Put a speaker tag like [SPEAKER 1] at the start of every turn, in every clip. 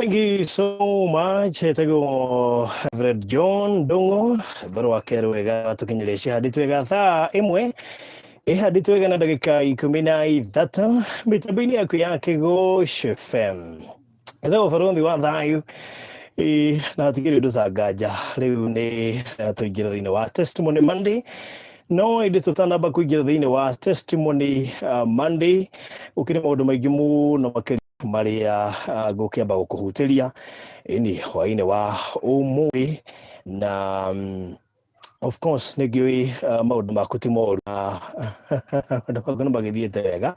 [SPEAKER 1] Thank you so much. Etagwo Reverend John Ndung'u thoro wa kerĩ wega tũkinyĩria cihandĩtwo wega thaa ĩmwe ĩhandĩtwo wega na ndagĩka 13 mĩtambo-inĩ yaku ya Kĩgoco FM. Etagwo barũthi wa thayũ. Ĩ, na hatikĩrĩ ũndũ ta nganja rĩu nĩ tũingĩre thĩinĩ wa Testimony Monday, no ĩndĩ tũtanamba kũingĩra thĩinĩ wa Testimony Monday, gũkĩrĩ maũndũ maingĩ mũno makĩria marĩa ngũkĩamba gũkũhutĩria ĩni hwaĩ-inĩ wa ũmũthĩ na of course nĩ ngĩũĩ maũndũ maku ti moru na maũndũ maku nĩ magĩthiĩte wega.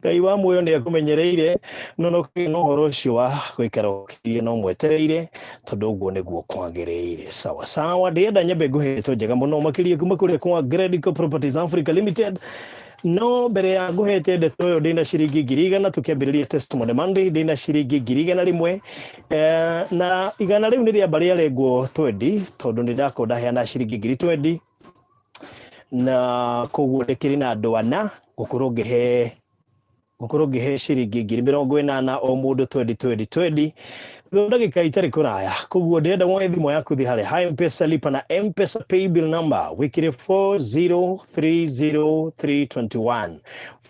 [SPEAKER 1] Ngai wa muoyo nĩ akũmenyereire, no no kũgĩe na ũhoro ũcio wa gũikara ũkiriĩ no mwetereire, tondũ ũguo nĩguo kwagĩrĩire. Sawa sawa, ndĩrenda nyambe ngũhe ndeto njega mũno makĩria kuma kũrĩa kwa Gredico Properties Africa Limited. No mbere ya ngũhete ndeto ĩyo, ndĩna ciringi 100,000. Tũkĩambĩrĩria Testimony Monday, ndĩna ciringi 101,000, na igana rĩu nĩ rĩamba rĩarengwo twendi, tondũ nĩ ndakorwo ndaheana ciringi 20,000, na koguo ndĩkĩrĩ na andũ ana ngũkorwo ngĩhe ciringi 80,000 o mũndũ, twendi twendi twendi, thutha ndagĩka itarĩ kũraya. Koguo ndĩrenda woe thimũ yaku, thiĩ harĩa ha M-Pesa, lipa na M-Pesa paybill number, wĩkĩre 4030321,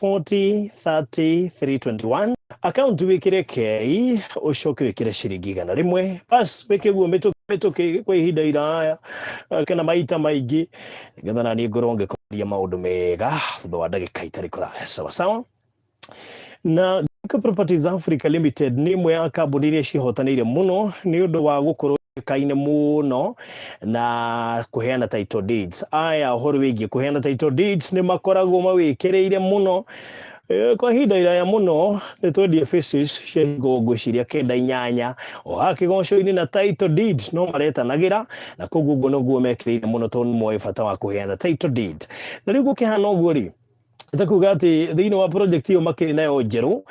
[SPEAKER 1] 4030321, account wĩkĩre K, ũcoke wĩkĩre ciringi 100. Bas, wĩke guo mĩtũkĩ mĩtũkĩ kwa ihinda iraya kana maita maingĩ, nĩgetha naniĩ ngorwo ngĩkwaria maũndũ mega thutha wa ndagĩka itarĩ kũraya. Sawa sawa. Na Gĩko Properties Africa Limited nĩ ĩmwe ya kambuni iria cihotanĩire mũno nĩ ũndũ wa gũkorwo kaine mũno na kũheana title deeds. Aya, ũhoro wĩgiĩ kũheana title deeds nĩ makoragwo mawĩkĩrĩire mũno. Kwa ihinda iraya mũno nĩ twendie phases cia hingo ngwĩciria kenda inyanya o haha Kĩgoco-inĩ, na title deed no maretanagĩra, na koguo ũguo noguo mekĩrĩire mũno, tondũ nĩ moĩ bata wa kũheana title deed. Na rĩu gũkĩhana ũguo rĩ, takuga atĩ thĩinĩ wa project ĩyo makĩrĩ nayo njerũ,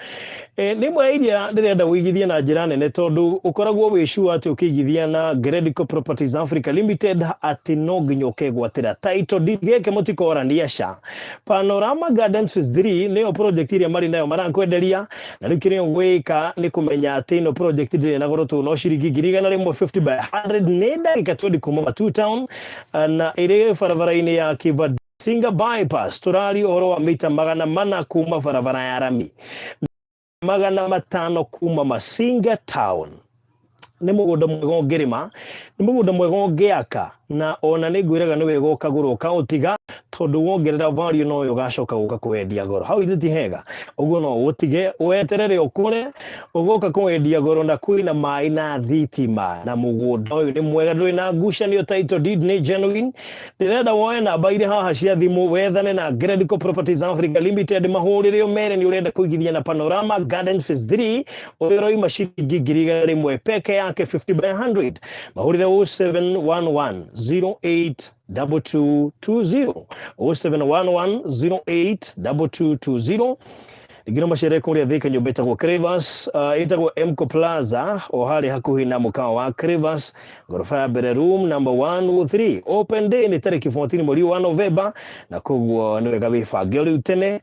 [SPEAKER 1] nĩ ĩmwe ya iria ndĩrenda wĩigithie na njĩra nene, tondũ ũkoragwo wĩ sure atĩ ũkĩigithia na Gredico Properties Africa Limited atĩ no nginya ũkegwatĩra title deed. Gĩkĩ mũtikorania ca. Panorama Gardens Phase 3 nĩyo project ĩrĩa marĩ nayo marakwenderia, na rĩu kĩrĩa ũgwĩka nĩ kũmenya atĩ ĩno project ndĩrĩ na goro tũ no ciringi 100,000, 50 by 100, nĩ ndagĩka 20 kuma Matuu Town, na ĩrĩ barabara-inĩ ya Kibasinga bypass. Tũraria ũhoro wa mita 400 kuma barabara ya rami, 500 kuma Masinga Town. Nĩ mũgũnda mwega ũngĩrĩma, nĩ mũgũnda mwega ũngĩaka, na ona nĩ ngwĩraga nĩ wega ũkagũra ũkaũtiga, tondũ wongerera value no ũgacoka gũka kwendia goro. Hau ithe ti hega ũguo? No ũtige weterere ũkũre, ũgoka kwendia goro, na kwĩna maĩ na thitima, na mũgũnda ũyũ nĩ mwega, ndũrĩ na ngucanio, title deed nĩ genuine. Ndĩrenda woe namba irĩ haha cia thimũ, wethane na Gredico Properties Africa Limited, mahũrĩre ũmere nĩ ũrenda kũigithia na Panorama Garden Phase 3 ũrĩa ũroima ciringi 100,000 peke yake, 50 by 100. Mahũrĩre 0711 08 2220, 0711 08 2220. Rĩngĩ no macere kũrĩa Thika, nyũmba ĩtagwo Crevas, ĩtagwo Mco Plaza, o harĩa hakuhĩ na mũkawa wa Crevas, ngoroba ya mbere, room number 103. Open day nĩ tarĩki 14 mweri wa November, na koguo nĩ wega wĩbange rĩu tene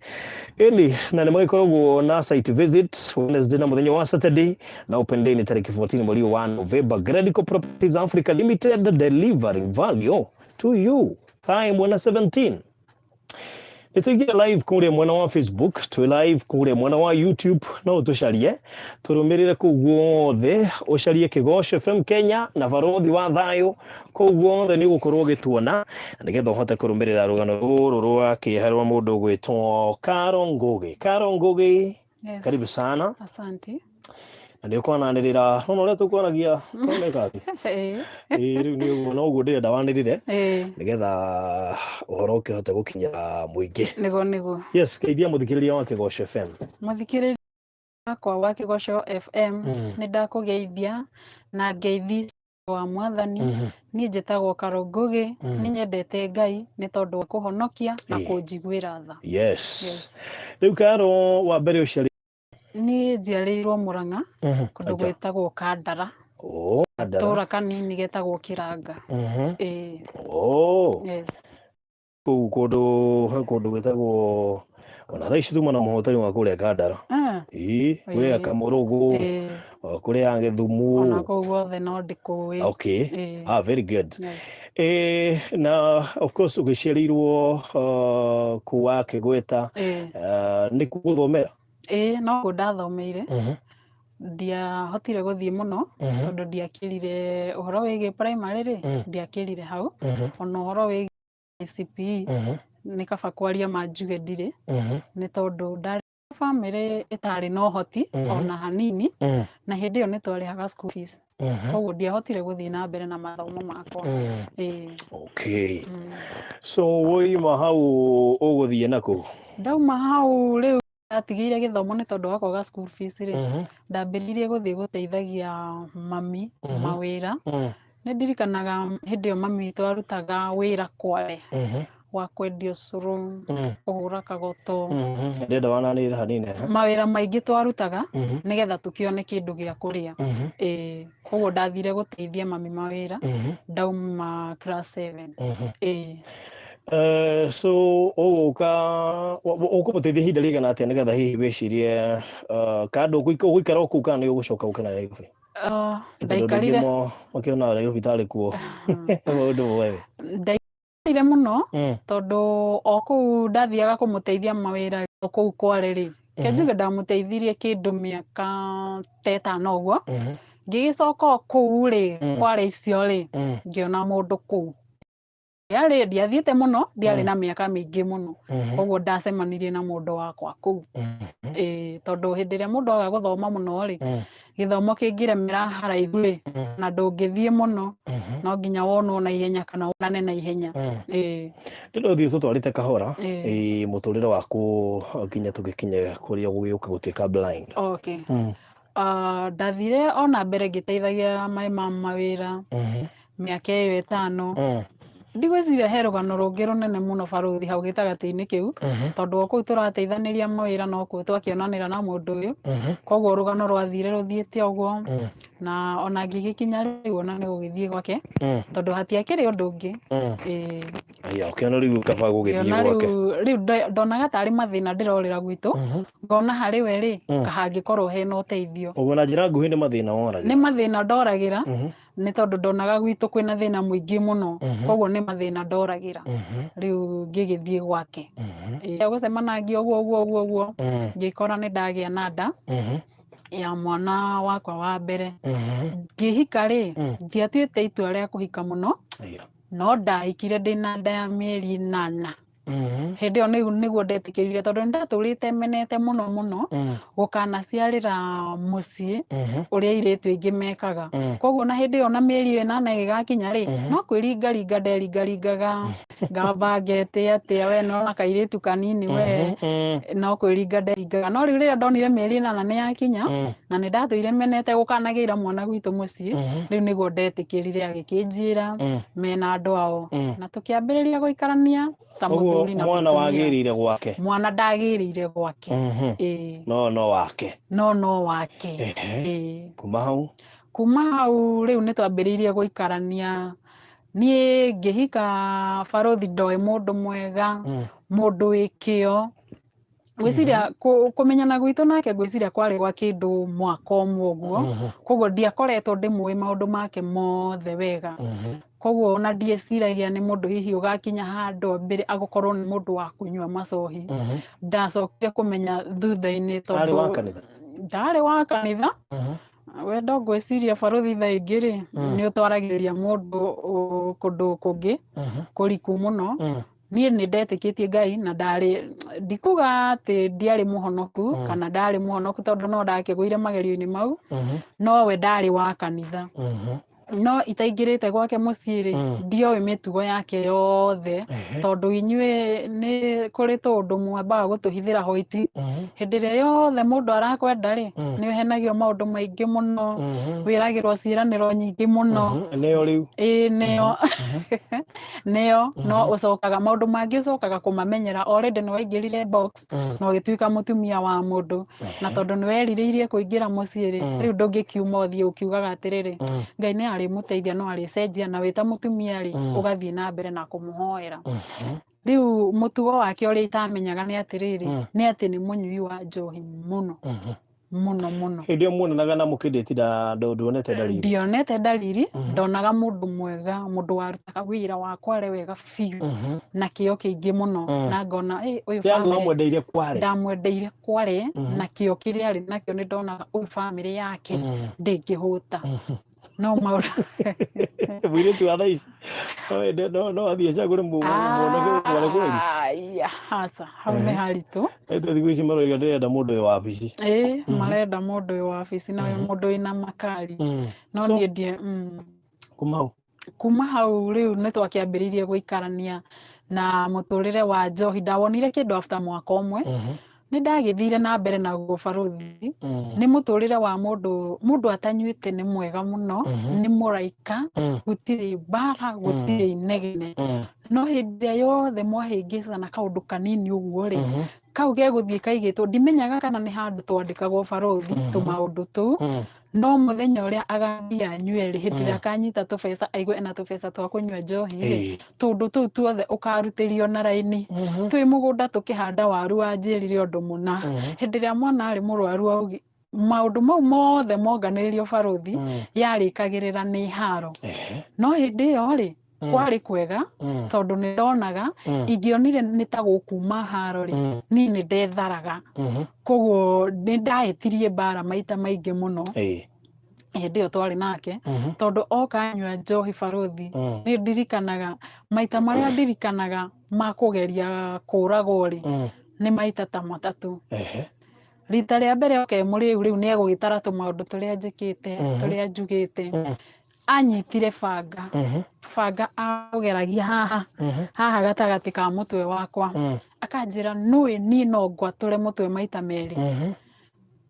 [SPEAKER 1] ĩni, na nĩ magĩkoragwo na site visit Wednesday na mũthenya wa Saturday, na open day nĩ tarĩki 14 mweri wa November. Gredico Properties Africa Limited, delivering value to you. Thaa ĩmwe na 17, nĩ tũingĩre live kũrĩa mwena wa Facebook, twĩ live kũrĩa mwena wa YouTube. No ũtũcarie, tũrũmĩrĩre kũu guothe, ũcarie Kĩgoco FM Kenya na Barothi wa Thayũ, kũu guothe nĩ ũgũkorwo ũgĩtuona, nĩgetha ũhote kũrũmĩrĩra rũgano rũrũ rwa kĩeha rwa mũndũ ũgwĩtwo Caro Ngugi. Caro Ngugi.
[SPEAKER 2] Yes.
[SPEAKER 1] Karibu sana.
[SPEAKER 2] Asante.
[SPEAKER 1] Na nĩ ũkwananĩrĩra nona ũrĩa tũkwaragia toneka atĩ ĩĩ, rĩu nĩ ũguo noguo ndĩrenda wanĩrĩre, nĩgetha ũhoro ũkĩhote gũkinyĩra mũingĩ.
[SPEAKER 2] Nĩguo nĩguo.
[SPEAKER 1] Yes, geithia mũthikĩrĩria wa Kĩgoco FM.
[SPEAKER 2] Mũthikĩrĩria wakwa wa Kĩgoco FM, nĩ ndakũgeithia na ngeithi wa Mwathani. Niĩ njĩtagwo Caro Ngugi. Nĩ nyendete Ngai nĩ tondũ wa kũhonokia na kũnjiguĩra tha.
[SPEAKER 1] Yes. Rĩu Caro, wa mbere ũciarĩ
[SPEAKER 2] Niĩ njiarĩirwo Mũrang'a, kũndũ gwĩtagwo Kandara.
[SPEAKER 1] Oh, Kandara.
[SPEAKER 2] Gatũra kanini getagwo Kĩranga. Ĩĩ.
[SPEAKER 1] Oh.
[SPEAKER 2] Yes.
[SPEAKER 1] Kũu kũndũ, he kũndũ gwĩtagwo Ona thaa ici tuma na mũhotani wa kũrĩa Kandara. Ĩĩ, gwĩ
[SPEAKER 2] Ĩĩ.
[SPEAKER 1] Kamũrũgũ, o kũrĩa Gĩthumu.
[SPEAKER 2] Ona kũu guothe no ndĩkũĩ.
[SPEAKER 1] Okay.
[SPEAKER 2] Ĩĩ.
[SPEAKER 1] Ah, very good.
[SPEAKER 2] Yes.
[SPEAKER 1] Na of course ũgĩciarĩirwo kũu wa Kĩgweta, nĩkuo gũthomera?
[SPEAKER 2] Ĩĩ, nokuo ndathomeire. Ndiahotire gũthiĩ mũno tondũ ndiakĩrire ũhoro wĩgiĩ primary rĩ, ndiakĩrire hau. Ona ũhoro wĩgiĩ ICPE, nĩ kaba kwaria ma njuge ndirĩ, nĩ tondũ ndarĩ bamĩrĩ ĩtarĩ na ũhoti ona hanini, na hĩndĩ ĩyo nĩ twarĩhaga school fees. Koguo ndiahotire gũthiĩ na mbere na mathomo makwa. Ĩĩ.
[SPEAKER 1] Okay. So woima hau ũgũthiĩ nakũ?
[SPEAKER 2] Ndauma hau rĩu ndatigĩire gĩthomo nĩ tondũ wa kwaga school fees rĩ, ndambĩrĩirie gũthiĩ gũteithagia mami mawĩra. Nĩ ndirikanaga hĩndĩ ĩyo mami witũ arutaga wĩra Kwale wa kwendia ũcũrũ, kũhũra kagoto.
[SPEAKER 1] Ndĩrenda wananĩrĩra hanini.
[SPEAKER 2] Mawĩra maingĩ twarutaga nĩgetha tũkĩone kĩndũ gĩa kũrĩa. Ĩĩ, koguo ndathire gũteithia mami mawĩra ndauma class 7. Ĩĩ.
[SPEAKER 1] So ũgũka ũkũmũteithia ihinda rĩigana atĩa nĩgetha hihi wĩcirie kando ũgũikara o kũu kana nĩ ũgũcoka ũke Nairobi? Tondũ andũ aingĩ
[SPEAKER 2] Ndaikarire
[SPEAKER 1] makĩonaga Nairobi tarĩ kuo maũndũ mothe.
[SPEAKER 2] Ndaikarire mũno tondũ o kũu ndathiaga kũmũteithia mawĩra o kũu Kwale rĩ, ke njuge ndamũteithirie kĩndũ mĩaka ta ĩtano ũguo. Ngĩgĩcoka o kũu rĩ, Kwale icio rĩ, ngĩona mũndũ kũu. Ndiarĩ, ndiathiĩte mũno, ndiarĩ na mĩaka mĩingĩ mũno. Koguo ndacemanirie na mũndũ wakwa kũu. Ĩĩ, tondũ hĩndĩ ĩrĩa mũndũ aga gũthoma mũno rĩ, gĩthomo kĩngĩremera haraihu rĩ, na ndũngĩthiĩ mũno, no nginya wonwo na ihenya kana wonane na ihenya. Ĩĩ.
[SPEAKER 1] Ndĩrenda ũthiĩ tũtwarĩte kahora, ĩĩ, mũtũrĩre waku nginya tũgĩkinye kũrĩa ũgũgĩũka gũtuĩka blind.
[SPEAKER 2] Okay. Ndathire ona mbere ngĩteithagia my mom mawĩra mĩaka ĩyo 5. Ndigwĩciria he rũgano rũngĩ rũnene mũno barũthi hau gĩtagatĩ-inĩ kĩu, tondũ o kũu tũrateithanĩria mawĩra no kuo twakĩonanĩra na mũndũ ũyũ. Koguo rũgano rwathire rũthiĩte ũguo, na ona ngĩgĩkinya rĩu ona nĩ gũgĩthiĩ gwake, tondũ hatiakĩrĩ ũndũ ũngĩ. Ĩĩ.
[SPEAKER 1] Aya, ũkĩona rĩu kaba gũgĩthiĩ
[SPEAKER 2] Ngĩona
[SPEAKER 1] gwake.
[SPEAKER 2] Rĩu ndonaga tarĩ mathĩna ndĩrorĩra gwitũ, ngona harĩ we rĩ, hangĩkorwo hena ũteithio.
[SPEAKER 1] Ũguo na njĩra nguhĩ nĩ mathĩna woragĩra?
[SPEAKER 2] Nĩ mathĩna ndoragĩra, nĩ tondũ ndonaga gwitũ kwĩna thĩna mũingĩ mũno, koguo nĩ mathĩna ndoragĩra. Rĩu ngĩgĩthiĩ gwake. Gũcemanagia ũguo ũguo ũguo ũguo, ngĩkora nĩ ndagĩa na nda ya mwana wakwa wa mbere. Ngĩhika rĩ, ndiatuĩte itua rĩa kũhika mũno, no ndahikire ndĩna nda ya mĩeri 8. Hĩndĩ ĩyo nĩguo ndetĩkĩrire, tondũ nĩ ndatũrĩte menete mũno mũno gũkanaciarĩra mũciĩ ũrĩa airĩtu aingĩ mekaga. Koguo na hĩndĩ ĩyo na mĩeri 8 ĩgĩgakinya rĩ, no kwĩringaringa nderingaringaga, ngamba ngete atĩa we nona kairĩtu kanini we, no kwĩringa nderingaga. No rĩu rĩrĩa ndonire mĩeri 8 nĩ yakinya, na nĩ ndatũire menete gũkanagĩra mwana gwitũ mũciĩ, rĩu nĩguo ndetĩkĩrire agĩkĩnjĩra mena andũ ao, na tũkĩambĩrĩria gũikarania ta
[SPEAKER 1] Ũguo
[SPEAKER 2] mũthuri na
[SPEAKER 1] mwana
[SPEAKER 2] mũtumia.
[SPEAKER 1] wagĩrĩire gwake?
[SPEAKER 2] Mwana ndagĩrĩire gwake. Ĩĩ.
[SPEAKER 1] No no wake.
[SPEAKER 2] No no wake. Ĩĩ.
[SPEAKER 1] Kuma hau?
[SPEAKER 2] Kuma hau rĩu nĩ twambĩrĩirie gũikarania. Niĩ ngĩhika barũthi ndoĩ mũndũ mwega, mũndũ wĩ kĩo. Ngwĩciria kũmenyana gwitũ nake ngwĩciria kwarĩ gwa kĩndũ mwaka ũmwe ũguo. Koguo ndiakoretwo ndĩmũĩ maũndũ make mothe wega. Koguo ona ndieciragia nĩ mũndũ hihi ũgakinya handũ ambĩre agũkorwo nĩ mũndũ wa kũnyua macohi. Ndacokire kũmenya thutha-inĩ tondũ
[SPEAKER 1] Arĩ wa kanitha?
[SPEAKER 2] Ndarĩ wa kanitha. Wendo ngwĩciria barũthi thaa ingĩ rĩ, nĩ ũtwaragĩrĩria mũndũ kũndũ kũngĩ kũriku mũno. Niĩ nĩ ndetĩkĩtie Ngai na ndarĩ, ndikuga atĩ ndiarĩ mũhonoku kana ndarĩ mũhonoku tondũ no ndakĩgũire magerio-inĩ mau, no we ndarĩ wa kanitha. No itaingĩrĩte gwake mũciĩ rĩ, ndioĩ mĩtugo yake yothe, tondũ inyuĩ nĩ kũrĩ tũũndũ mwambaga gũtũhithĩra hoiti. Hĩndĩ ĩrĩa yothe mũndũ arakwenda rĩ, nĩ ũhenagio maũndũ maingĩ mũno, wĩragĩrwo ciĩranĩro nyingĩ mũno.
[SPEAKER 1] Nĩyo rĩu.
[SPEAKER 2] Ĩĩ, nĩyo. Nĩyo, no ũcokaga maũndũ mangĩ ũcokaga kũmamenyera already nĩ waingĩrire box na ũgĩtuĩka mũtumia wa mũndũ, na tondũ nĩ werirĩirie kũingĩra mũciĩ rĩ, rĩu ndũngĩkiuma ũthiĩ ũkiugaga atĩrĩrĩ, Ngai nĩ arĩmũteithia no arĩcenjia, na wĩ ta mũtumia rĩ, ũgathiĩ na mbere na kũmũhoera. Rĩu mũtugo wake ũrĩa itamenyaga nĩ atĩrĩrĩ, nĩ atĩ nĩ mũnyui wa njohi mũno mũno mũno.
[SPEAKER 1] Hĩndĩ ĩyo muonanaga na mũkĩndĩti nduonete ndariri?
[SPEAKER 2] Ndionete ndariri. Ndonaga mũndũ mwega, mũndũ warutaga wĩra wa kware wega biũ na kĩo kĩingĩ mũno, na ngona, "Ĩ, ũyũ
[SPEAKER 1] Yani
[SPEAKER 2] family."
[SPEAKER 1] Wamwendeire kware?
[SPEAKER 2] Ndamwendeire kware na kĩo kĩrĩa arĩ nakĩo. Nĩ ndonaga ũyũ family yake ndĩngĩhũta, no maũndũ
[SPEAKER 1] Mũirĩtu wa thaa ici no athiĩ acagũre mwanake kware kweli?
[SPEAKER 2] Aya, aca, hau nĩ haritũ.
[SPEAKER 1] Ĩtũ thikũ ici maroiga ndĩrenda mũndũ wĩ wabici.
[SPEAKER 2] Ĩ, marenda mũndũ wĩ wabici na wĩ mũndũ wĩna makari, no
[SPEAKER 1] So,
[SPEAKER 2] niĩ ndie
[SPEAKER 1] kuma hau?
[SPEAKER 2] Kuma hau rĩu nĩ twakĩambĩrĩirie gũikarania na mũtũrĩre wa njohi. Ndawonire kĩndũ after mwaka ũmwe. Nĩ ndagĩthire na mbere naguo, barũthi. Nĩ mũtũrĩre wa mũndũ, mũndũ atanyuĩte nĩ mwega mũno, nĩ mũraika, gũtirĩ mbara, gũtirĩ inegene. No hĩndĩ ĩrĩa yothe mwahĩngĩcana kaũndũ kanini ũguo rĩ, kau gegũthiĩ kaigĩtwo, ndimenyaga kana nĩ handũ twandĩkagwo, barũthi, tũmaũndũ tũu. No mũthenya ũrĩa agathiĩ anyue rĩ, hĩndĩ ĩrĩa akanyita tũbeca, aigue ena tũbeca twa kũnyua njohi rĩ, tũndũ tũu tuothe ũkarutĩrio na raini. Twĩ mũgũnda tũkĩhanda waru, wanjĩrire ũndũ mũna. Hĩndĩ ĩrĩa mwana arĩ mũrwaru, augi maũndũ mau mothe monganĩrĩrio, barũthi, yarĩkagĩrĩra nĩ haro. No hĩndĩ ĩyo rĩ, kwarĩ kwega, tondũ nĩ ndonaga ingĩonire nĩ ta gũkuma haro rĩ, niĩ nĩ ndetharaga. Koguo nĩ ndahĩtirie mbara maita maingĩ mũno hĩndĩ ĩyo twarĩ nake, tondũ oka anyua njohi, barũthi, nĩ ndirikanaga maita marĩa ndirikanaga ma kũgeria kũragwo rĩ, nĩ maita ta 3. Rita rĩa mbere oke mũrĩu, rĩu nĩ egũgĩtara tũmaũndũ tũrĩa njĩkĩte, tũrĩa njugĩte. Anyitire banga, banga aũgeragia haha haha gatagatĩ ka mũtwe wakwa, akanjĩra, "Nũĩ niĩ no ngwatũre mũtwe maita 2."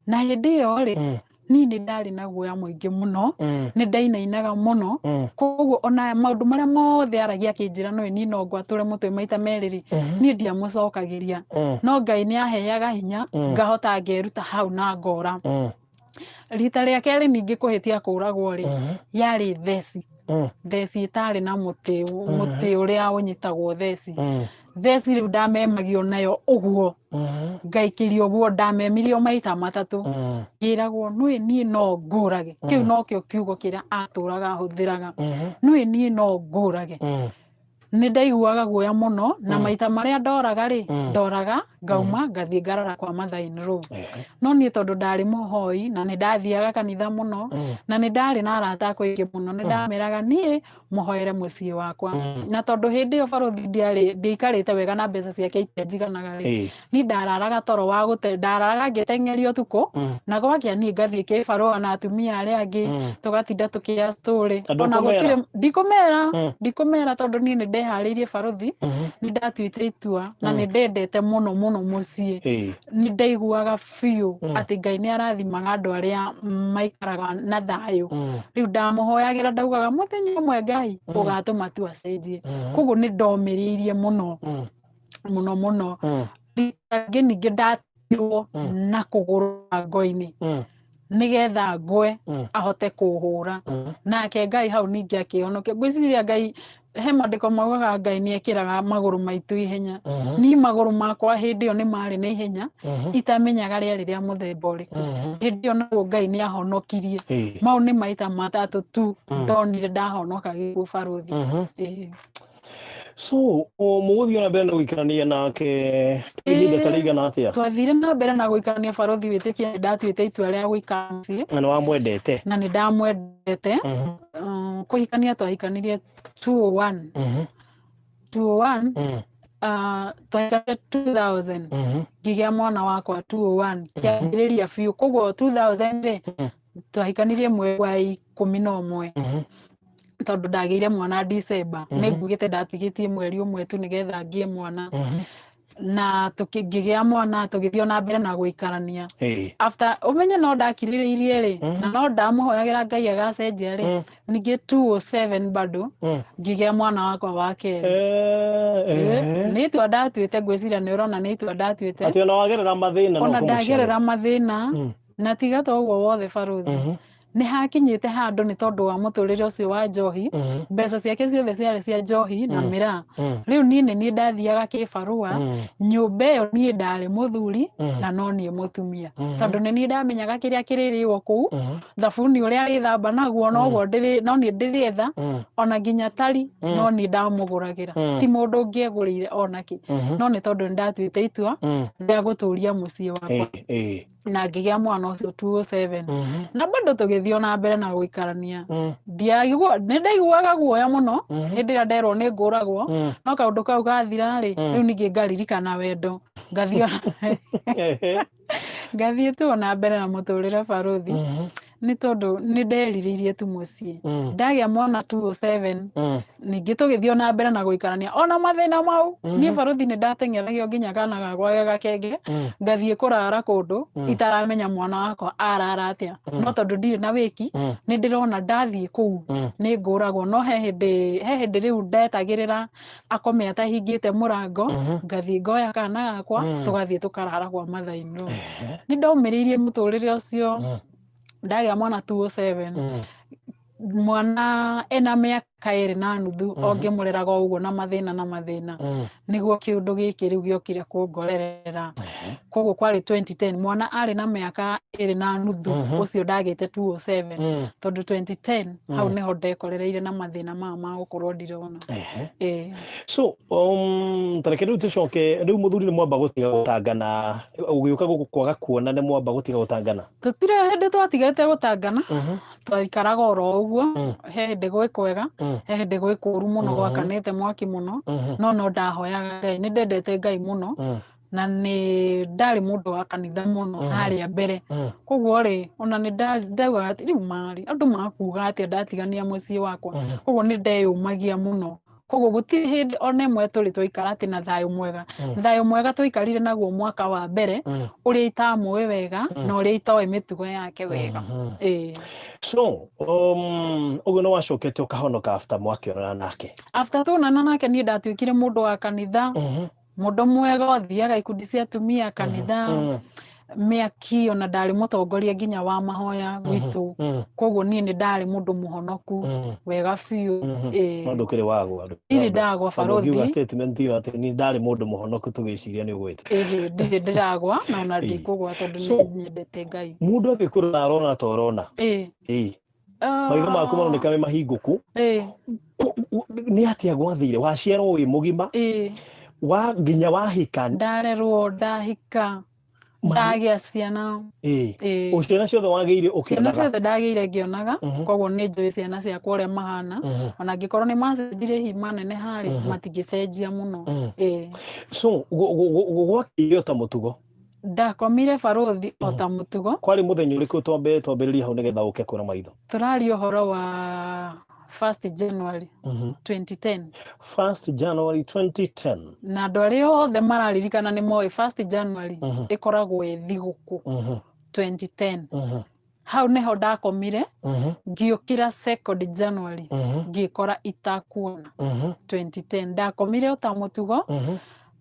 [SPEAKER 2] Na hĩndĩ ĩyo rĩ, niĩ nĩ ndarĩ na guoya mũingĩ mũno, nĩ ndainainaga mũno. Koguo ona maũndũ marĩa mothe aragia akĩnjĩra, "Nũĩ niĩ no ngwatũre mũtwe maita 2" rĩ, niĩ ndiamũcokagĩria. No Ngai nĩ aheaga hinya, ngahota ngeruta hau na ngora. Rita rĩa kerĩ ningĩ kũhĩtia kũragwo rĩ, yarĩ theci, theci ĩtarĩ na mũtĩ, mũtĩ ũrĩa ũnyitagwo theci. Theci rĩu ndamemagio nayo ũguo, ngaikĩrio ũguo, ndamemirio maita 3, ngĩragwo, "Nũĩ niĩ no ngũrage." Kĩu nokĩo kiugo kĩrĩa atũraga ahũthĩraga, "Nũĩ niĩ no ngũrage." Nĩ ndaiguaga guoya mũno, na maita marĩa ndoraga rĩ, ndoraga ngauma ngathiĩ ngarara kwa mother-in-law. No niĩ tondũ ndarĩ mũhoi na nĩ ndathiaga kanitha mũno, na nĩ ndarĩ na arata akwa aingĩ mũno, nĩ ndameraga niĩ mũhoere mũciĩ wakwa. Na tondũ hĩndĩ ĩyo, barũthi, ndiarĩ ndiaikarĩte wega na mbeca ciake itianjiganaga rĩ, niĩ ndararaga toro wa gũte, ndararaga ngĩteng'eria ũtukũ, na gwakĩa niĩ ngathiĩ kĩbarũa na atumia arĩa angĩ, tũgatinda tũkĩya story.
[SPEAKER 1] Na
[SPEAKER 2] Ona
[SPEAKER 1] ndũkũmera?
[SPEAKER 2] gũtirĩ, ndikũmera, ndikũmera, tondũ niĩ nĩ ndeharĩirie, barũthi. Nĩ ndatuĩte itua na nĩ ndendete mũno mũno mũciĩ. Nĩ ndaiguaga biũ atĩ Ngai nĩ arathimaga andũ arĩa maikaraga na thayũ. Rĩu ndamũhoyagĩra, ndaugaga mũthenya ũmwe Ngai ũgatũma tu acenjie. Koguo nĩ ndomĩrĩirie mũno mũno mũno. Rita rĩngĩ ningĩ ndatirwo na kũgũrũ ngo-inĩ nĩgetha ngwe, ahote kũhũra. Nake Ngai hau ningĩ akĩhonokia. Ngwĩciria Ngai, he mandĩko maugaga Ngai nĩ ekĩraga magũrũ maitũ ihenya. Niĩ magũrũ makwa hĩndĩ ĩyo nĩ marĩ na ihenya itamenyaga rĩarĩ rĩa mũthemba ũrĩkũ. Hĩndĩ ĩyo naguo Ngai nĩ ahonokirie. Mau nĩ maita 3 tu ndonire ndahonoka gĩkuũ, barũthi. Ĩĩ.
[SPEAKER 1] So mũgũthiĩ na mbere na gũikarania nake ihinda ta rĩigana atĩa?
[SPEAKER 2] Twathire na mbere na gũikarania, barũthi. Wĩtĩkia nĩ ndatuĩte itua rĩa gũikara mũciĩ.
[SPEAKER 1] Na nĩ wamwendete?
[SPEAKER 2] Na nĩ ndamwendete. Kũhikania twahikanirie 201, 201. Twahikanirie 2000, ngĩgĩa mwana wakwa 201 kĩambĩrĩria biũ. Koguo 2000 rĩ, twahikanirie mweri wa 11, tondũ ndagĩire mwana December. Nĩ ngugĩte ndatigĩtie mweri ũmwe tu nĩgetha ngĩe mwana, na ngĩgĩa mwana, tũgĩthiĩ ona mbere na gũikarania. After ũmenye no ndakirĩrĩirie rĩ, na no ndamũhoyagĩra Ngai agacenjia rĩ, ningĩ 207 bado ngĩgĩa mwana wakwa wa kerĩ. Nĩ itua ndatuĩte. Ngwĩciria nĩ ũrona nĩ itua ndatuĩte.
[SPEAKER 1] Atĩ ona wagerera mathĩna no
[SPEAKER 2] Ona
[SPEAKER 1] ũkũmũciarĩra.
[SPEAKER 2] Ndagerera mathĩna, na tiga to ũguo wothe, barũthi. Nĩ hakinyĩte handũ nĩ tondũ wa mũtũrĩre ũcio wa njohi, mbeca ciake ciothe ciarĩ cia njohi na mĩraa. Rĩu niĩ nĩ niĩ ndathiaga kĩbarũa nyũmba ĩyo, niĩ ndarĩ mũthuri na no niĩ mũtumia, tondũ nĩ niĩ ndamenyaga kĩrĩa kĩrĩrĩo kũu, thabuni ũrĩa arĩthamba naguo noguo ndĩrĩ, no niĩ ndĩrĩetha, ona nginya tari no niĩ ndamũgũragĩra, ti mũndũ ũngĩegũrĩire onakĩ, no nĩ tondũ nĩ ndatuĩte itua rĩa gũtũria mũciĩ wakwa na ngĩgĩa mwana ũcio 207, na bado tũgĩthiĩ ona mbere na gũikarania. Nĩ ndaiguaga guoya mũno hĩndĩ ĩrĩa nderwo nĩ ngũragwo, no kaũndũ kau gathira rĩ, rĩu ningĩ ngaririkana wendo, ngathiĩ ngathiĩ tu ona mbere na mũtũrĩre, barũthi, nĩ tondũ nĩ nderirĩirie tu mũciĩ. Ndagĩa mwana 207, ningĩ tũgĩthiĩ ona mbere na gũikarania ona mathĩna mau. Niĩ, barũthi, nĩ ndateng'eragio nginya kana gakwa ge gakenge, ngathiĩ kũrara kũndũ itaramenya mwana wakwa arara atĩa, no tondũ ndirĩ na wĩki, nĩ ndĩrona ndathiĩ kũu nĩ ngũragwo. No he hĩndĩ rĩu ndetagĩrĩra akome atahingĩte mũrango, ngathiĩ ngoya kana gakwa, tũgathiĩ tũkarara kwa mother-in-law. Nĩ ndomĩrĩirie mũtũrĩre ũcio. Ndagĩa mwana 207, mwana ena mĩaka 2.5, o ngĩmũreraga o ũguo na mathĩna na mathĩna, nĩguo kĩũndũ gĩkĩ rĩu gĩokire kũngorerera. Koguo kwarĩ 2010, mwana arĩ na mĩaka 2.5, ũcio ndagĩte 207, tondũ 2010 hau nĩho ndekorereire na mathĩna maya ma gũkorwo ndirona. Ĩĩ.
[SPEAKER 1] So tareke rĩu tũcoke rĩu, mũthuri nĩ mwamba gũtiga gũtangana, ũgĩũka gũkũ kwaga kuona, nĩ mwamba gũtiga gũtangana?
[SPEAKER 2] Tũtirĩ hĩndĩ twatigĩte gũtangana, twaikaraga oro ũguo. He hĩndĩ gwĩ kwega, he hĩndĩ gwĩ kũũru mũno, gwakanĩte mwaki mũno, no ndahoyaga Ngai, nĩ ndendete Ngai mũno, na nĩ ndarĩ mũndũ wa kanitha mũno harĩa mbere. Koguo rĩ, ona nĩ ndaugaga atĩ rĩu marĩ andũ makuga atĩa ndatigania mũciĩ wakwa? Koguo nĩ ndeyũmagia mũno. Koguo gũtirĩ hĩndĩ ona ĩmwe tũrĩ twaikara atĩ na thayũ mwega. Thayũ mwega twaikarire naguo mwaka wa mbere, ũrĩa itamũĩ wega na ũrĩa itoĩ mĩtugo yake wega. Ĩĩ.
[SPEAKER 1] So ũguo nĩ wacokete ũkahonoka after mwakĩonana nake?
[SPEAKER 2] After tuonana nake, niĩ ndatuĩkire mũndũ wa kanitha, mũndũ mwega ũthiaga ikundi cia atumia kanitha, mĩaki, ona ndarĩ mũtongoria nginya wa mahoya gwitũ. Koguo niĩ nĩ ndarĩ mũndũ mũhonoku wega biũ. Ĩĩ.
[SPEAKER 1] No ndũkĩrĩ wagwa?
[SPEAKER 2] Ndirĩ ndagwa.
[SPEAKER 1] Tondũ ũngiuga
[SPEAKER 2] Barũthi.
[SPEAKER 1] statement ĩyo atĩ niĩ ndarĩ mũndũ mũhonoku, tũgĩciria nĩ ũgwĩte.
[SPEAKER 2] Ĩhĩ, ndirĩ ndĩragwa na ona ndikũgwa, tondũ nĩ nyendete Ngai.
[SPEAKER 1] Mũndũ angĩkũrora arona ta ũrona?
[SPEAKER 2] Ĩĩ.
[SPEAKER 1] Ĩĩ, maitho maku maroneka me mahingũku. Nĩ atĩa gwathire? Waciarwo wĩ mũgima?
[SPEAKER 2] Ĩĩ.
[SPEAKER 1] Wa nginya wahika?
[SPEAKER 2] Ndarerwo, ndahika, ndagĩa ciana.
[SPEAKER 1] Ĩĩ. O ciana ciothe wagĩire
[SPEAKER 2] Ciana
[SPEAKER 1] ũkĩonaga?
[SPEAKER 2] ciothe ndagĩire ngĩonaga. Koguo nĩ njũĩ ciana ciakwa ũrĩa mahana, ona angĩkorwo nĩ macenjirie hihi maneneha rĩ, matingĩcenjia mũno. Ĩĩ.
[SPEAKER 1] So gwakĩire o ta mũtugo?
[SPEAKER 2] Ndakomire, barũthi, o ta mũtugo.
[SPEAKER 1] Kwarĩ mũthenya ũrĩkũ? Twambe twambĩrĩrie hau nĩgetha ũke kũra maitho.
[SPEAKER 2] Tũraria ũhoro wa 1st January 2010.
[SPEAKER 1] 1st January 2010.
[SPEAKER 2] Na andũ arĩa othe mararirikana nĩ moĩ 1st January ĩkoragwo ĩ thigũkũ. 2010, hau nĩho ndakomire, ngĩũkĩra 2nd January, ngĩkora itakuona. 2010 ndakomire o ta mũtugo,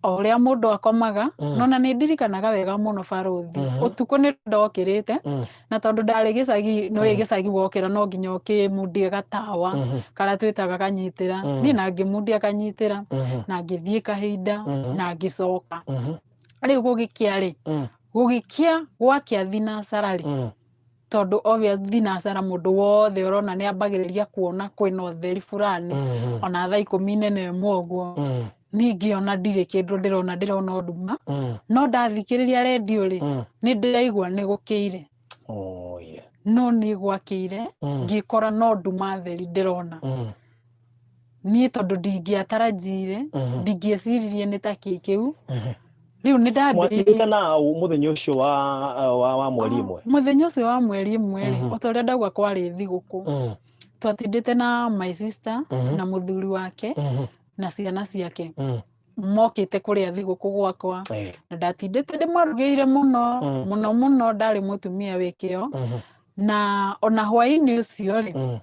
[SPEAKER 2] o ũrĩa mũndũ akomaga. No na nĩ ndirikanaga wega mũno, barũthi, ũtukũ nĩ ndokĩrĩte, na tondũ ndarĩ gĩcagi, nĩ gĩcagi wokĩra no nginya ũkĩmundie gatawa karĩa twĩtaga kanyitĩra. Niĩ na ngĩmundia kanyitĩra na ngĩthiĩ kahinda na ngĩcoka. Rĩu gũgĩkĩa rĩ, gũgĩkĩa gwakĩa thinacara rĩ, tondũ obvious thinacara mũndũ wothe ũrona nĩ ambagĩrĩria kuona kwĩna ũtheri fulani, ona thaa 11 ũguo. Niĩ ngĩona ndirĩ kĩndũ ndĩrona, ndĩrona nduma, no ndathikĩrĩria rendio rĩ, nĩ ndĩraigua nĩ gũkĩire.
[SPEAKER 1] Oh, yeah.
[SPEAKER 2] No niĩ gwakĩire, ngĩkora no nduma theri ndĩrona. Niĩ tondũ ndingĩatarajire, ndingĩeciririe nĩ ta kĩ kĩu. Rĩu nĩ ndambĩrĩirie.
[SPEAKER 1] Mwatigĩte na ũ mũthenya ũcio wa mweri ĩmwe?
[SPEAKER 2] Mũthenya ũcio wa mweri ĩmwe rĩ, o ta ũrĩa ndauga kwarĩ thigũkũ, twatindĩte na my sister na mũthuri wake na ciana ciake, mokĩte kũrĩa thigũkũ gwakwa, na ndatindĩte ndĩmarugĩire mũno mũno mũno, ndarĩ mũtumia wĩ kĩo. Na ona hwaĩ-inĩ ũcio rĩ,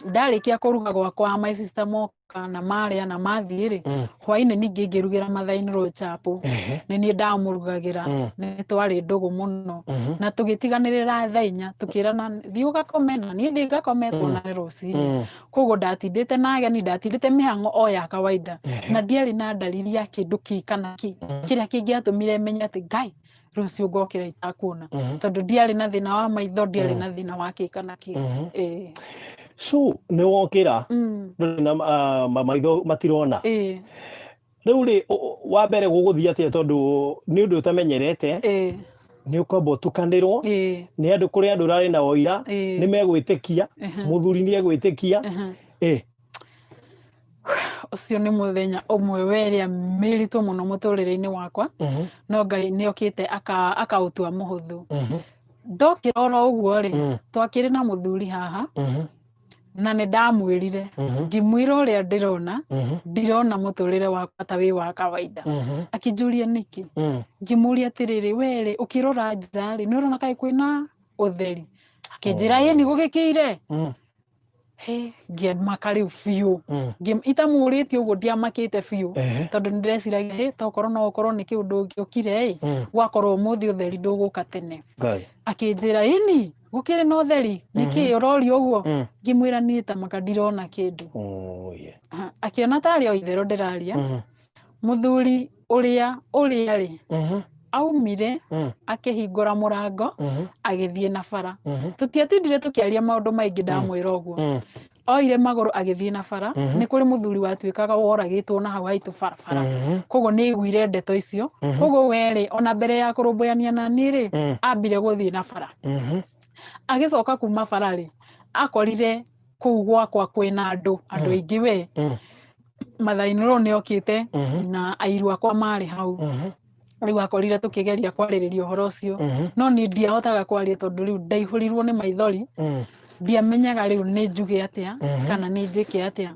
[SPEAKER 2] ndarĩkia kũruga gwakwa, my sister moka. moka na marĩa na mathiĩ rĩ, hwainĩ ningĩ ngĩrugĩra mathainĩrwo chapo. Nĩ niĩ ndamũrugagĩra. Nĩ twarĩ ndũgũ mũno. Na tũgĩtiganĩrĩra thaa 4, tũkĩrana, "Thiĩ ũgakome na niĩ thiĩ ngakome, tuonane rũcinĩ." Koguo ndatindĩte na ageni, ndatindĩte mĩhang'o o ya kawaida, na ndiarĩ na ndariri ya kĩndũ kĩ kana kĩ kĩrĩa kĩngĩatũmire menye atĩ Ngai, rũciũ ngokĩra itakuona, tondũ ndiarĩ na thĩna wa maitho, ndiarĩ na thĩna wa kĩ kana kĩ. Ĩĩ.
[SPEAKER 1] So nĩ wokĩra, ndũrĩ na maitho matirona.
[SPEAKER 2] Ĩĩ.
[SPEAKER 1] Rĩu rĩ, wa mbere gũgũthiĩ atĩa? Tondũ nĩ ũndũ ũtamenyerete, nĩ ũkwamba ũtukanĩrwo nĩ andũ, kũrĩ andũ ũrarĩ nao ira, nĩ megwĩtĩkia, mũthuri nĩ egwĩtĩkia? Ĩ.
[SPEAKER 2] Ũcio nĩ mũthenya ũmwe werĩa mĩritũ mũno mũtũrĩre-inĩ wakwa, no Ngai nĩ okĩte akaũtua mũhũthũ. Ndokĩra oro ũguo rĩ, twakĩrĩ na mũthuri haha, na nĩ ndamwĩrire, ngĩmwĩra ũrĩa ndĩrona, ndirona mũtũrĩre wakwa ta wĩ wa kawaida. Akĩnjũria nĩkĩ. Ngĩmũria atĩrĩrĩ, we rĩ, ũkĩrora nja rĩ, nĩ ũrona kaĩ kwĩna ũtheri? Akĩnjĩra, "Ĩ, nĩ gũgĩkĩire." He, ngĩmaka rĩu biũ. Itamũrĩtie ũguo ndiamakĩte biũ, tondũ nĩ ndĩreciragia, "Hĩ, tokorwo no ũkorwo nĩ kĩũndũ gĩũkire ĩ, gwakorwo ũmũthĩ ũtheri ndũgũka tene."
[SPEAKER 1] Ngai.
[SPEAKER 2] Akĩnjĩra, "Ĩni, gũkĩrĩ na ũtheri, nĩkĩ ũroria ũguo?" Ngĩmwĩra, "Niĩ tamaka ndirona kĩndũ."
[SPEAKER 1] Oh, yeah.
[SPEAKER 2] Aha, akĩona tarĩ o itherũ ndĩraria. Mũthuri ũrĩa ũrĩa rĩ, aumire, akĩhingũra mũrango, agĩthiĩ na bara. Tũtiatindire tũkĩaria maũndũ maingĩ, ndamwĩra ũguo. Oire magũrũ agĩthiĩ na bara. Nĩ kũrĩ mũthuri watuĩkaga woragĩtwo na hau haitũ barabara. Koguo nĩ aiguire ndeto icio. Koguo werĩ, ona mbere ya kũrũmbũyania na niĩ rĩ, ambire gũthiĩ na bara. Agĩcoka kuma bara rĩ, akorire kũu gwakwa kwĩna andũ aingĩ we. Mathainũrũ nĩ okĩte na airu akwa marĩ hau. Rĩu akorire tũkĩgeria kwarĩrĩria ũhoro ũcio, no niĩ ndiahotaga kwaria tondũ rĩu ndaihũrirwo nĩ maithori. Ndiamenyaga rĩu nĩ njuge atĩa kana nĩ njĩke atĩa,